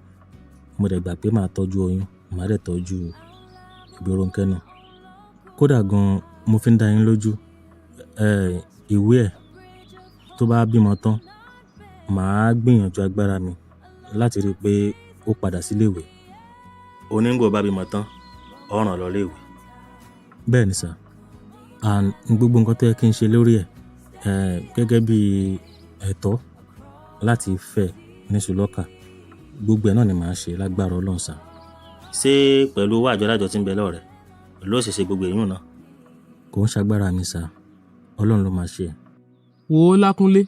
Mo dẹ̀ gbà pé màá tọ́jú oyún, màá dẹ̀ tọ́jú Ìbírónkẹ́ náà. Kódà gan-an mo fi ń dá yín lójú, ìwé ẹ̀ tó bá bímọ tán, màá gbìyànjú agbára mi láti rí i pé ó padà sí ilé ìwé. Onígbò bá bímọ tán, ó rán lọ ilé ìwé. Bẹ́ẹ̀ ni sà. And gbogbo nǹkan tó yẹ kí n ṣe lórí ẹ̀, gẹ́gẹ́ bí ẹ̀tọ́ láti fẹ́ ní Sùlọ́kà, gbogbo ẹ̀ náà ni màá ṣe lágbára Ọlọ́run sà. Ṣé pẹ̀lú owó àjọ alájọ tí ń bẹ lọ́wọ́ rẹ̀ ló ṣe ṣe gbogbo èyún náà? Kò ń ṣagbára mi sà, Ọlọ́run ló máa ṣe. Wò ó Lákúnlé,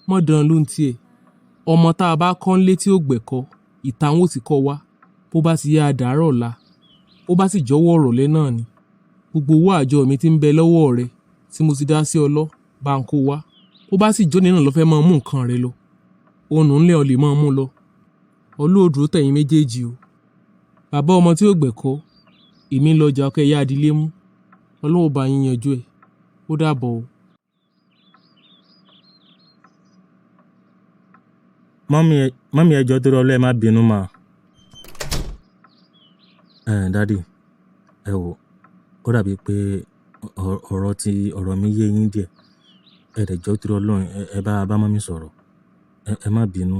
mọ́ dán ló ń tiẹ̀. Ọmọ tá a bá kọ́ ń lé tí ó gbẹ̀kọ́, ìta wọn ó ti kọ́ wa. Bó bá ti yá a dàárọ̀ ọ̀la, bó bá sì jọ̀wọ́ ọ̀rọ̀lẹ́ náà ni. Gbogbo owó àjọ mi tí ń bẹ lọ́wọ́ rẹ tí mo ti dá sí ọ lọ, bá ń kó wá. Bó bá sì jóni náà lọ fẹ́ máa mú nǹkan rẹ lọ, òun ńlẹ̀ ọ lè máa mú lọ. Olóòdúró tẹ̀yìn méjèèjì o. Bàbá ọmọ tí ó gbẹ̀kọ́, èmi ń lọ ọjà ọkẹ́ ìyá adilé mú. Ọlọ́run ó bá yín yanjú ẹ̀. Ó dàbọ̀ o. Mọ́mí ẹ jọ̀ọ́ torí Ọlọ́run, ẹ má bínú mà. Dádì, ẹ wò, ó dàbí pé ọ̀rọ̀ tí ọ̀rọ̀ mi yé yín díẹ̀. Ẹ dẹ̀ jọ̀ọ́ torí Ọlọ́run, ẹ bá mọ́mí sọ̀rọ̀. Ẹ má bínú.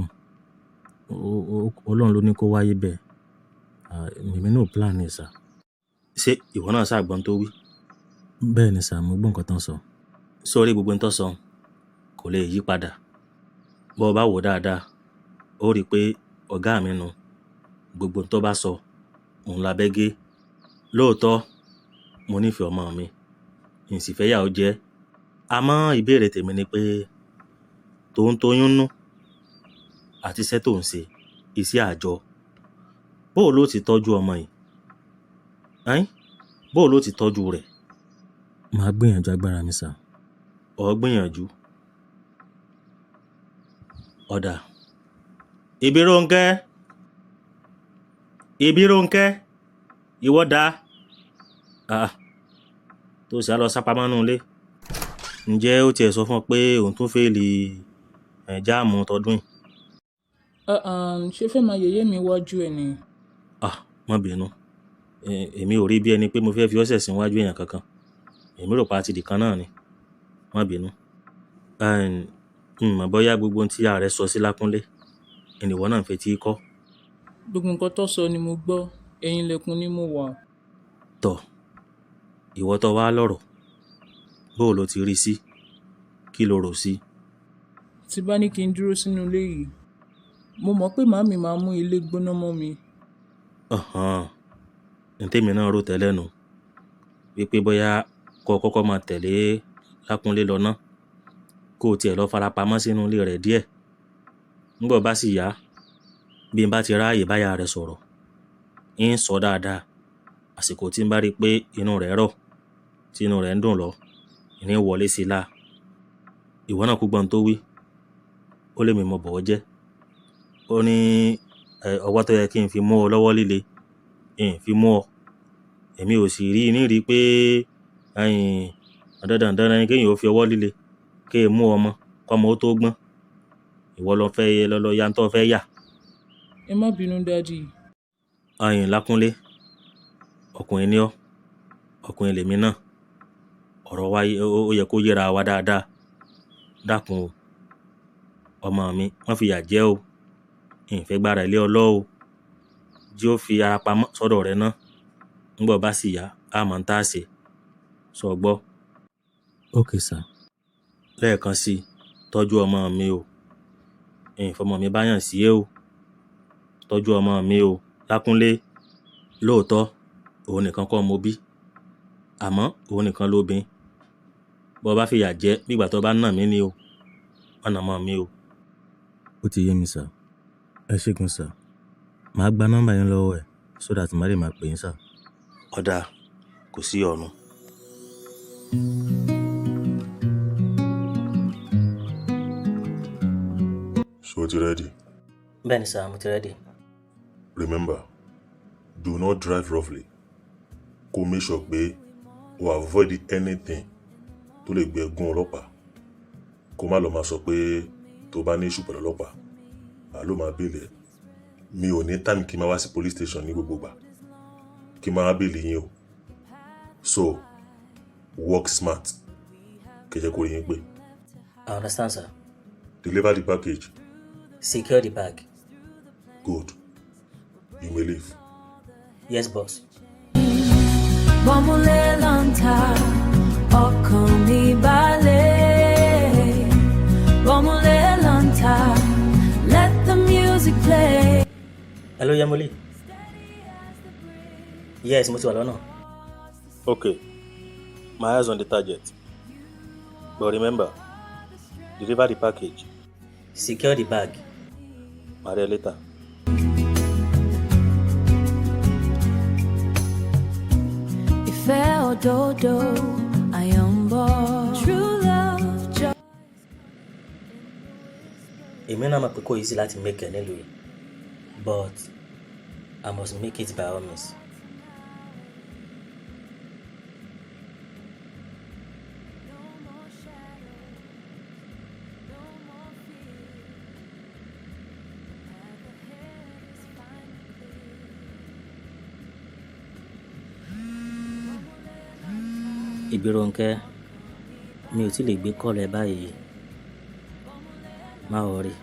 Ọlọ́run ló ní kó wáyé bẹ́ẹ̀. Èmi náà ò plan ẹ̀ sà. Ṣé ìwọ náà ṣàgbọ́n tó wí? Bẹ́ẹ̀ ni sà, mo gbọ́ nǹkan tán sọ. Sórí gbogbo ń tó sọ kò lè yí padà. Bó o bá wò dáadáa, ó rí i pé ọ̀gá mi nu gbogbo tó bá sọ òun la bẹ́ gé. Lóòótọ́, mo nífẹ̀ẹ́ ọmọ mi, n sì fẹ́ yà ó jẹ́. Àmọ́ ìbéèrè tèmi ni pé tòun toyún nú àti iṣẹ́ tó ń ṣe, iṣẹ́ àjọ. Bó o ló ti tọ́jú ọmọ yìí? Ẹ́n? Bó o ló ti tọ́jú rẹ̀? Màá gbìyànjú agbára mi sà. Ó gbìyànjú. Ọ̀dà. Ìbírónkẹ́. Ìbírónkẹ́. Ìwọ dà? Ah, tó sì á lọ sápamọ́ nínú ilé. Ǹjẹ́ ó tiẹ̀ sọ fún ọ pé òun tún fèèlì jáàmù tọdún yìí? Ṣé fẹ́ máa yẹ̀yẹ́ mi wájú ẹ ni? Ah, má bínú. Èmi ò rí bí ẹni pé mo fẹ́ fi ọ́ ṣẹ̀sín wájú èèyàn kankan. Èmi rò pa ti dìkan náà ni. Má bínú. N mọ̀ bóyá gbogbo ohun tí ìyá rẹ sọ sí Lákúnlé, ìnìwọ náà ń fetí kọ́. Gbogbo nǹkan tó sọ ni mo gbọ́, ẹ̀yìn ilẹ̀kùn ni mo wà. Tọ̀, ìwọ tó wá lọ́rọ̀, bó o lo ti rí sí, kí lo rò sí? Tí bá ní kí n dúró sínú ilé yìí, mo mọ̀ pé màámi máa mú ilé gbóná mọ́ mi. Ọ̀hán, ní tèmi náà rò tẹ́lẹ̀ nù, wípé bóyá kó o kọ́kọ́ máa tẹ̀lé Lákúnlé lọ ná, kó o tiẹ̀ lọ farapamọ́ sínú ilé rẹ̀ díẹ̀. Nígbà bá sì yá, bí n bá ti ráàyè báya rẹ̀ sọ̀rọ̀, ń sọ dáadáa. Àsìkò tí n bá rí pé inú rẹ̀ rọ̀, tí inú rẹ̀ ń dùn lọ, ìní wọlé sí i lá. Ìwọ náà kú gbọ́n tó wí. Ó lé mi mọ̀ bọ̀ ọ́ jẹ́. Ó ní ọwọ́ tó yẹ kí n fi mú ọ lọ́wọ́ líle, n fi mú ọ. Èmi ò sì rí ní rí pé dandan dandan ni kéèyàn ó fi ọwọ́ líle kí n mú ọmọ kọ́mọ ó tó gbọ́n. Ìwọ lọ fẹ́ lọ lọ ya ń tọ́ fẹ́ yà. Ẹ má bínú dádì. Lákúnlé, Ọkùnrin ni ọ́, ọkùnrin lèmi náà. Ọ̀rọ̀ wa ó yẹ kó yéra wa dáadáa. Dákun o, ọmọ mi, má fìyà jẹ o. N fẹ́ gbára ilé ọlọ́ o. Jí ó fi ara pamọ́ sọ́dọ̀ rẹ ná. Ńgbà ó bá sì yá, á mọ̀ ń tá a ṣe. Sọ gbọ́. Okay, sir. Lẹ́ẹ̀kan sí i, tọ́jú ọmọ mi o. N fọmọ mi báyàn sí é o. Tọ́jú ọmọ mi o. Lákúnlé, lóòótọ́, òun nìkan kọ́ mo bí. Àmọ́ òun nìkan lóbin. Bọ́ bá fìyà jẹ, bí ìgbà tó bá nà mí ni o. Má nà ọmọ mi o. Ó ti yé mi, sir. Ẹ ṣé gan, sir. Màá gba nọ́mbà yín lọ́wọ́ ẹ̀ so that màá lè máa pè yín, sir. Ó dáa, kò sí ìyọnu. Ṣé o ti ready? Bẹ́ẹ̀ni sir, mo ti ready. Remember, do not drive roughly. Kó make sure pé o avoid anything tó lè gbé ẹgún ọlọ́pàá. Kó má lọ máa sọ pé tó bá ní issue pẹ̀lú ọlọ́pàá, àá ló máa bail ẹ. Mi ò ní time kí n máa wá sí police station ní gbogbo ìgbà. Kí n máa bail yín o. So, work smart. Kẹ́ jẹ́ kó rí yín pé. I understand, sir. Deliver the package. Secure the bag. Good. You may leave. Yes, boss. Bọ́múlé lọ́ntà, ọkàn mi balẹ̀. Bọ́múlé lọ́ntà, let the music play. Hello, Yemoli. Yes, mo ti wà lọ́nà. Okay, my eyes on the target. But remember, deliver the package. Secure the bag. Màá rí ẹ later. Ìfẹ́ òdodo, ayọ̀ ń bọ̀. True love, joy. Èmi náà mọ̀ pé kò easy láti make ẹ̀ nílùú yìí, but I must make it by all means. Ìbírónkẹ́, mi ò tí lè gbé call ẹ báyìí. Má worry,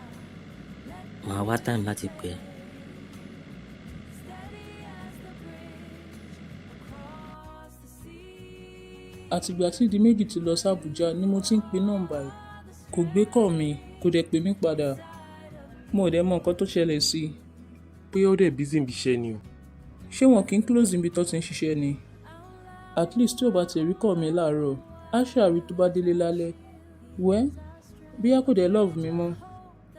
màá wá time láti pè ẹ́. Àtìgbà tí Diméjì ti lọ sí Àbújá ni mo ti ń pe nọ́mbà ẹ̀. Kò gbé call mi, kò dẹ̀ pè mí padà. Mo ò dẹ̀ mọ nǹkan tó ṣẹlẹ̀ sí i. Bóyá ó dẹ̀ busy níbi iṣẹ́ ni o. Ṣé wọn kì í close níbi tó ti ń ṣiṣẹ́ ni? At least tí ò bá ti rí call mi láàárọ̀, á ṣáà rí tó bá délé lálẹ́. Well, bóyá kò dẹ̀ love mi mọ́.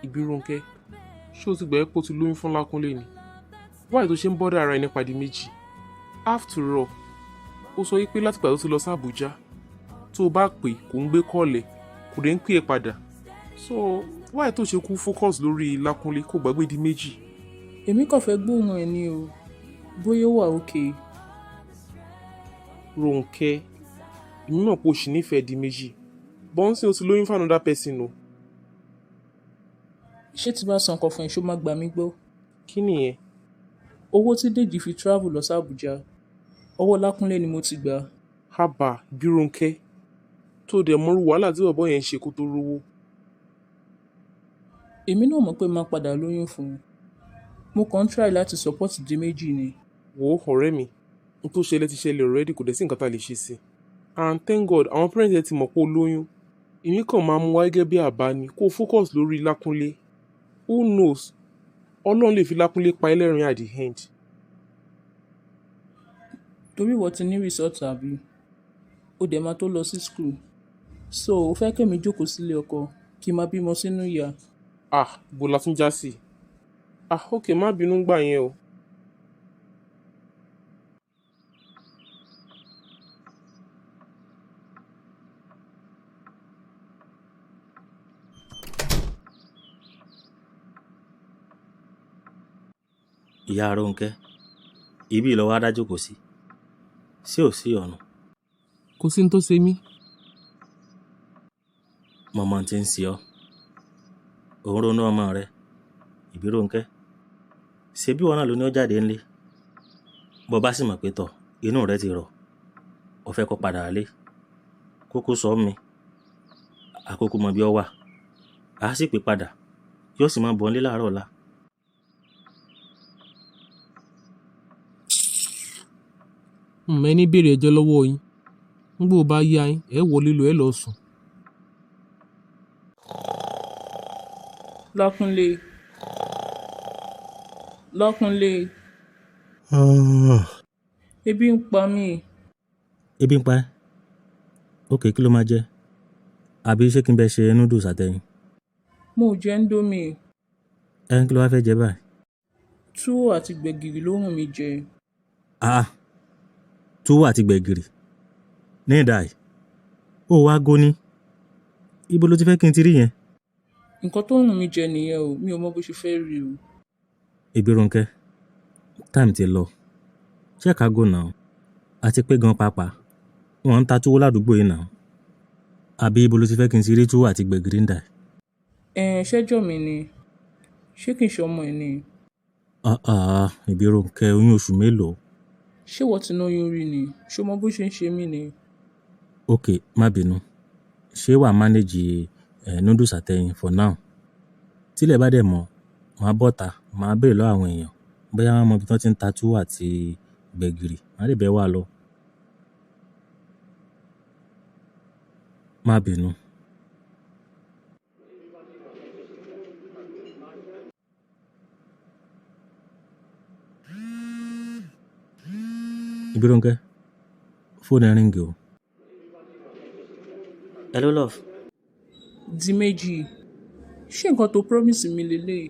Ìbírónkẹ́, ṣé o ti gbàgbé pé o ti lóyún fún Lákúnlé ni? Why tó ṣe ń bother ara ẹ nípa Diméjì? After all, ó sọ wípé látìgbà tó ti lọ sí Àbújá, tó o bá pè kò ń gbé call ẹ̀, kò dẹ̀ ń pè é padà. So why tó ṣe kú focus lórí Lákúnlé kó gbàgbé Diméjì? Èmi kàn fẹ́ gbóhùn ẹ̀ ni o. Bóyá ó wà okay. Rónkẹ́, èmi mọ̀ pé o ṣì nífẹ̀ẹ́ Diméjì. But ńsìn o ti lóyún fún another person o. Ṣé tí bá sọ nǹkan fún ẹ, ṣó máa gbà mí gbọ́? Kí nìyẹn? Owó tí Dèjì fi travel lọ sí Àbújá, ọwọ́ Lákúnlé ni mo ti gbà. Haba, Ìbírónkẹ́, tó dẹ̀ mọrú wàhálà tí bọ̀bọ́ yẹn ń ṣe kó tó rówó. Èmi náà mọ̀ pé màá padà lóyún fún un. Mo kàn ń try láti support Diméjì ni. Wo ọ̀rẹ́ mi, n tó ṣẹlẹ̀ ti ṣẹlẹ̀ already, kò dẹ̀ sí nǹkan tá a lè ṣe sí i. And thank God, àwọn parents ẹ ti mọ̀ pé o lóyún. Èmi kàn máa mú wá gẹ́gẹ́ bí àbá ni kó focus lórí Lákúnlé. Who knows? Ọlọ́run lè fi Lákúnlé pa ẹ́ lẹ́rìn at the end. Torí ìwọ ti ní result àbí? O dẹ̀ máa tó lọ sí school. So o fẹ́ kí èmi jókòó sílé ọkọ kí n máa bímọ sínú ìyà? Ah, bó la tún já sí? Ah, okay, má bínú gbà yẹn o. Ìyá Rónkẹ́, ibi ìlọ́wọ́ adájọ́ kò sí. Sí ò sí ọ̀nà. Kò sí ní tó ṣe mí. Mọ̀mọ́ tí ń ṣe ọ́. Òun ronú ọmọ rẹ, Ìbírónkẹ́. Ṣé bí wọn náà ló ní ó jáde ńlé? Bọ́ bá sì mọ̀ pé tọ̀, Inú rẹ ti rọ̀, o fẹ́ kó padà lé. Kókó sọ mi, àkókò mọ bí ọ wà. A sì pè padà, yóò sì máa bọ̀ nílé láàárọ̀ ọ̀la. Mẹ́ni béèrè ẹjọ́ lọ́wọ́ yín. Ńgbò bá yá yín, ẹ wọlé lọ, ẹ lọ sùn. Lákúnlé, Lákúnlé, ebi ń pa mí. Ebi ń pa ẹ́? Ok, kí ló máa jẹ? Àbí ṣé kí n bẹ ṣe noodles àtẹyin? Mo ò jẹ Indomie. Ẹ kí ló wá fẹ́ jẹ báyìí? Túwó àti gbẹ̀gìrì ló wù mí jẹ. Ah, túwó àti gbẹ̀gìrì. Ní ìdá yìí, ó wá góní. Ibo ló ti fẹ́ kí n ti rí yẹn? Nǹkan tó wù mí jẹ nìyẹn o, mi ò mọ bó ṣe fẹ́ rí o. Ìbírónkẹ́, time ti lọ. Check aago now. Àti pé gan pàápàá, wọ́n ń ta túwó ládùúgbò yìí now. Àbí ibo ló ti fẹ́ kí n ti rí túwó àti gbẹ̀gìrì ń dà yìí? Ẹn, ṣẹ́jọ́ mi ni. Ṣé kìí ṣe ọmọ ẹ ni? Ah ah, Ìbírónkẹ́, oyún oṣù mélòó? Ṣé ìwọ ti lóyún rí ni? Ṣé o mọ bó ṣe ń ṣe mí ni? Ok, má bínú. Ṣé wàá manage noodles àtẹyin for now? Tílẹ̀ bá dẹ̀ mọ́, màá bọ́ta, màá béèrè lọ́wọ́ àwọn èèyàn bóyá wọ́n mọ ibi tí wọ́n ti ń ta túwó àti gbẹ̀gìrì. Màá lè bẹ̀ wá lọ. Má bínú. Ìbírónkẹ́, fóònù ẹ ring o. Hello love. Di méjì. Ṣé nǹkan tó promise mi leléyìí?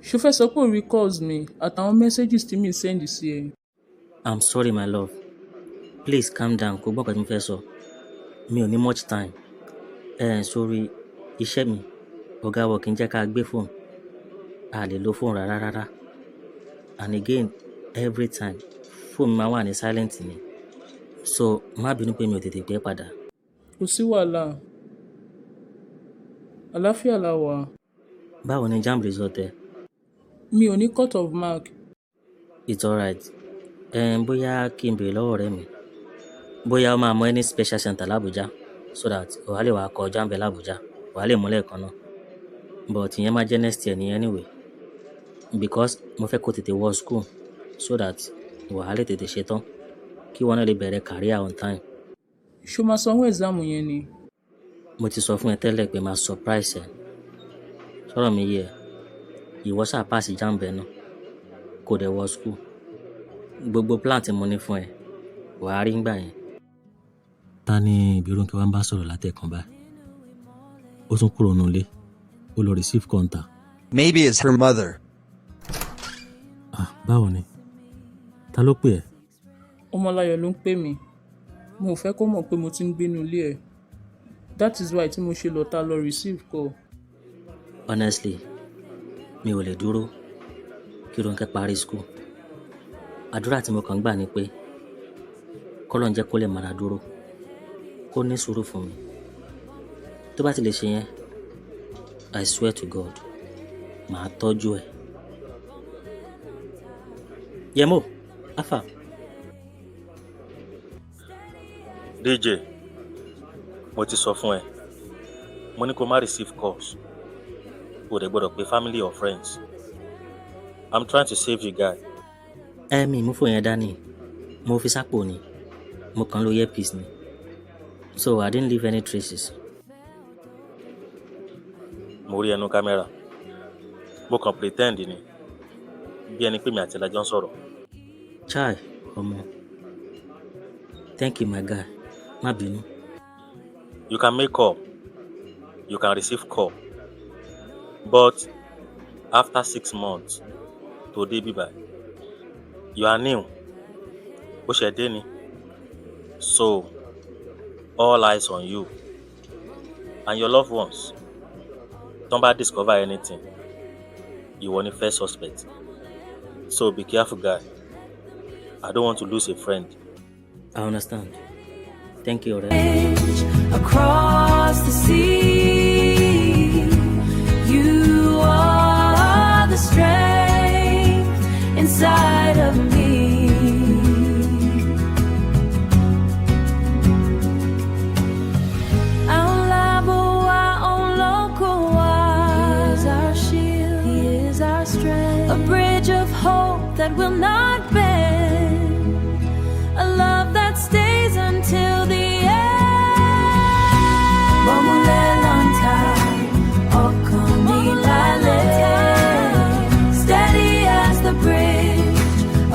Ṣo fẹ́ sọ pé o rí calls mi àtàwọn messages tí mi send sí ẹ? I'm sorry, my love. Please calm down. Kò gbọ́ nǹkan tí mo fẹ́ sọ. Mi ò ní much time. Sórí iṣẹ́ mi, ọ̀gá wa kì í jẹ́ ká gbé fóònù. A lè lo fóònù rárá rárá. And again, every time, fóònù mi máa wà ní silent ni. So, má bínú pé mi ò tètè pè é padà. Kò sí wàhálà. Àlàáfíà la wà. Báwo ni JAMB result ẹ? Mi ò ní cut off mark. It's alright. Bóyá kí n béèrè lọ́wọ́ ọ̀rẹ́ mi. Bóyá ó máa mọ any special center l'Abuja so that wàá lè wá kọ JAMB ẹ l'Abuja, wàá lè mú lẹ́ẹ̀kan náà. But ìyẹn máa jẹ́ next year ní anyway. Because mo fẹ́ kó tètè wọ school so that wàá lè tètè ṣetán kí wọ́n náà lè bẹ̀rẹ̀ career on time. Ṣo máa sanwó exam yẹn ni? Mo ti sọ fún ẹ tẹ́lẹ̀ pé máa surprise ẹ. Sọ̀rọ̀ mi yé ẹ. Ìwọ ṣáà pass JAMB ẹ náà. Kò dẹ̀ wọ school. Gbogbo plan tí mo ní fún ẹ, wàá rí ngbà yẹn. Ta ni Ìbírónkẹ́ wá ń bá sọ̀rọ̀ látẹ̀kan báyìí? Ó tún kúrò nínú ilé, ó lọ receive contact. Maybe it's her mother. Ah, báwo ni? Ta ló pè ẹ́? Ọmọláyọ̀ ló ń pè mí. Mo ò fẹ́ kó mọ̀ pé mo ti ń gbénú ilé ẹ̀. That is why tí mo ṣe lọ ta lọ receive call. Honestly, mi ò lè dúró kí Rónkẹ́ parí school. Àdúrà tí mo kàn ń gbà ni pé k'Ọlọ́run jẹ́ kó lè mára dúró, kó ní sùúrù fún mi. Tó bá ti lè ṣe yẹn, I swear to God, màá tọ́jú ẹ̀. Yẹmo, Afa. DJ, mo ti sọ fún ẹ, mo ní kó má receive calls. O dẹ̀ gbọ́dọ̀ pé family or friends. I'm trying to save you guy. Ẹ mi mú fóònù yẹn dání, mo fi sápò ni, mo kàn ń lo earpiece ni. So I didn't leave any traces. Mo rí ẹnu kámẹ́rà. Mo kàn pretend ni. Bí ẹni pé mi àti ẹ la jọ ń sọ̀rọ̀. Chai, ọmọ. Thank you, my guy. Má bínú. You can make call. You can receive call. But after 6 months tó dé bíbá, you are new. Ó ṣẹ̀ dé ni. So all eyes on you and your loved ones. Tọ́n bá discover anything, ìwọ ni first suspect. So be careful, guy. I don't want to lose a friend. I understand. Thank you, ọ̀rẹ́. Across the sea. You are the strength inside of me. that will not bend, a love that stays until the end. Bọ́múlẹ́lọ́ntà, ọkàn mi balẹ̀, steady as the bridge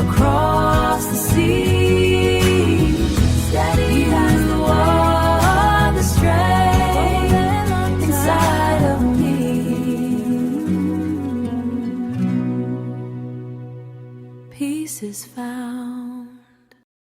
across the sea. Steady as you are the strength inside of me. Peace is found.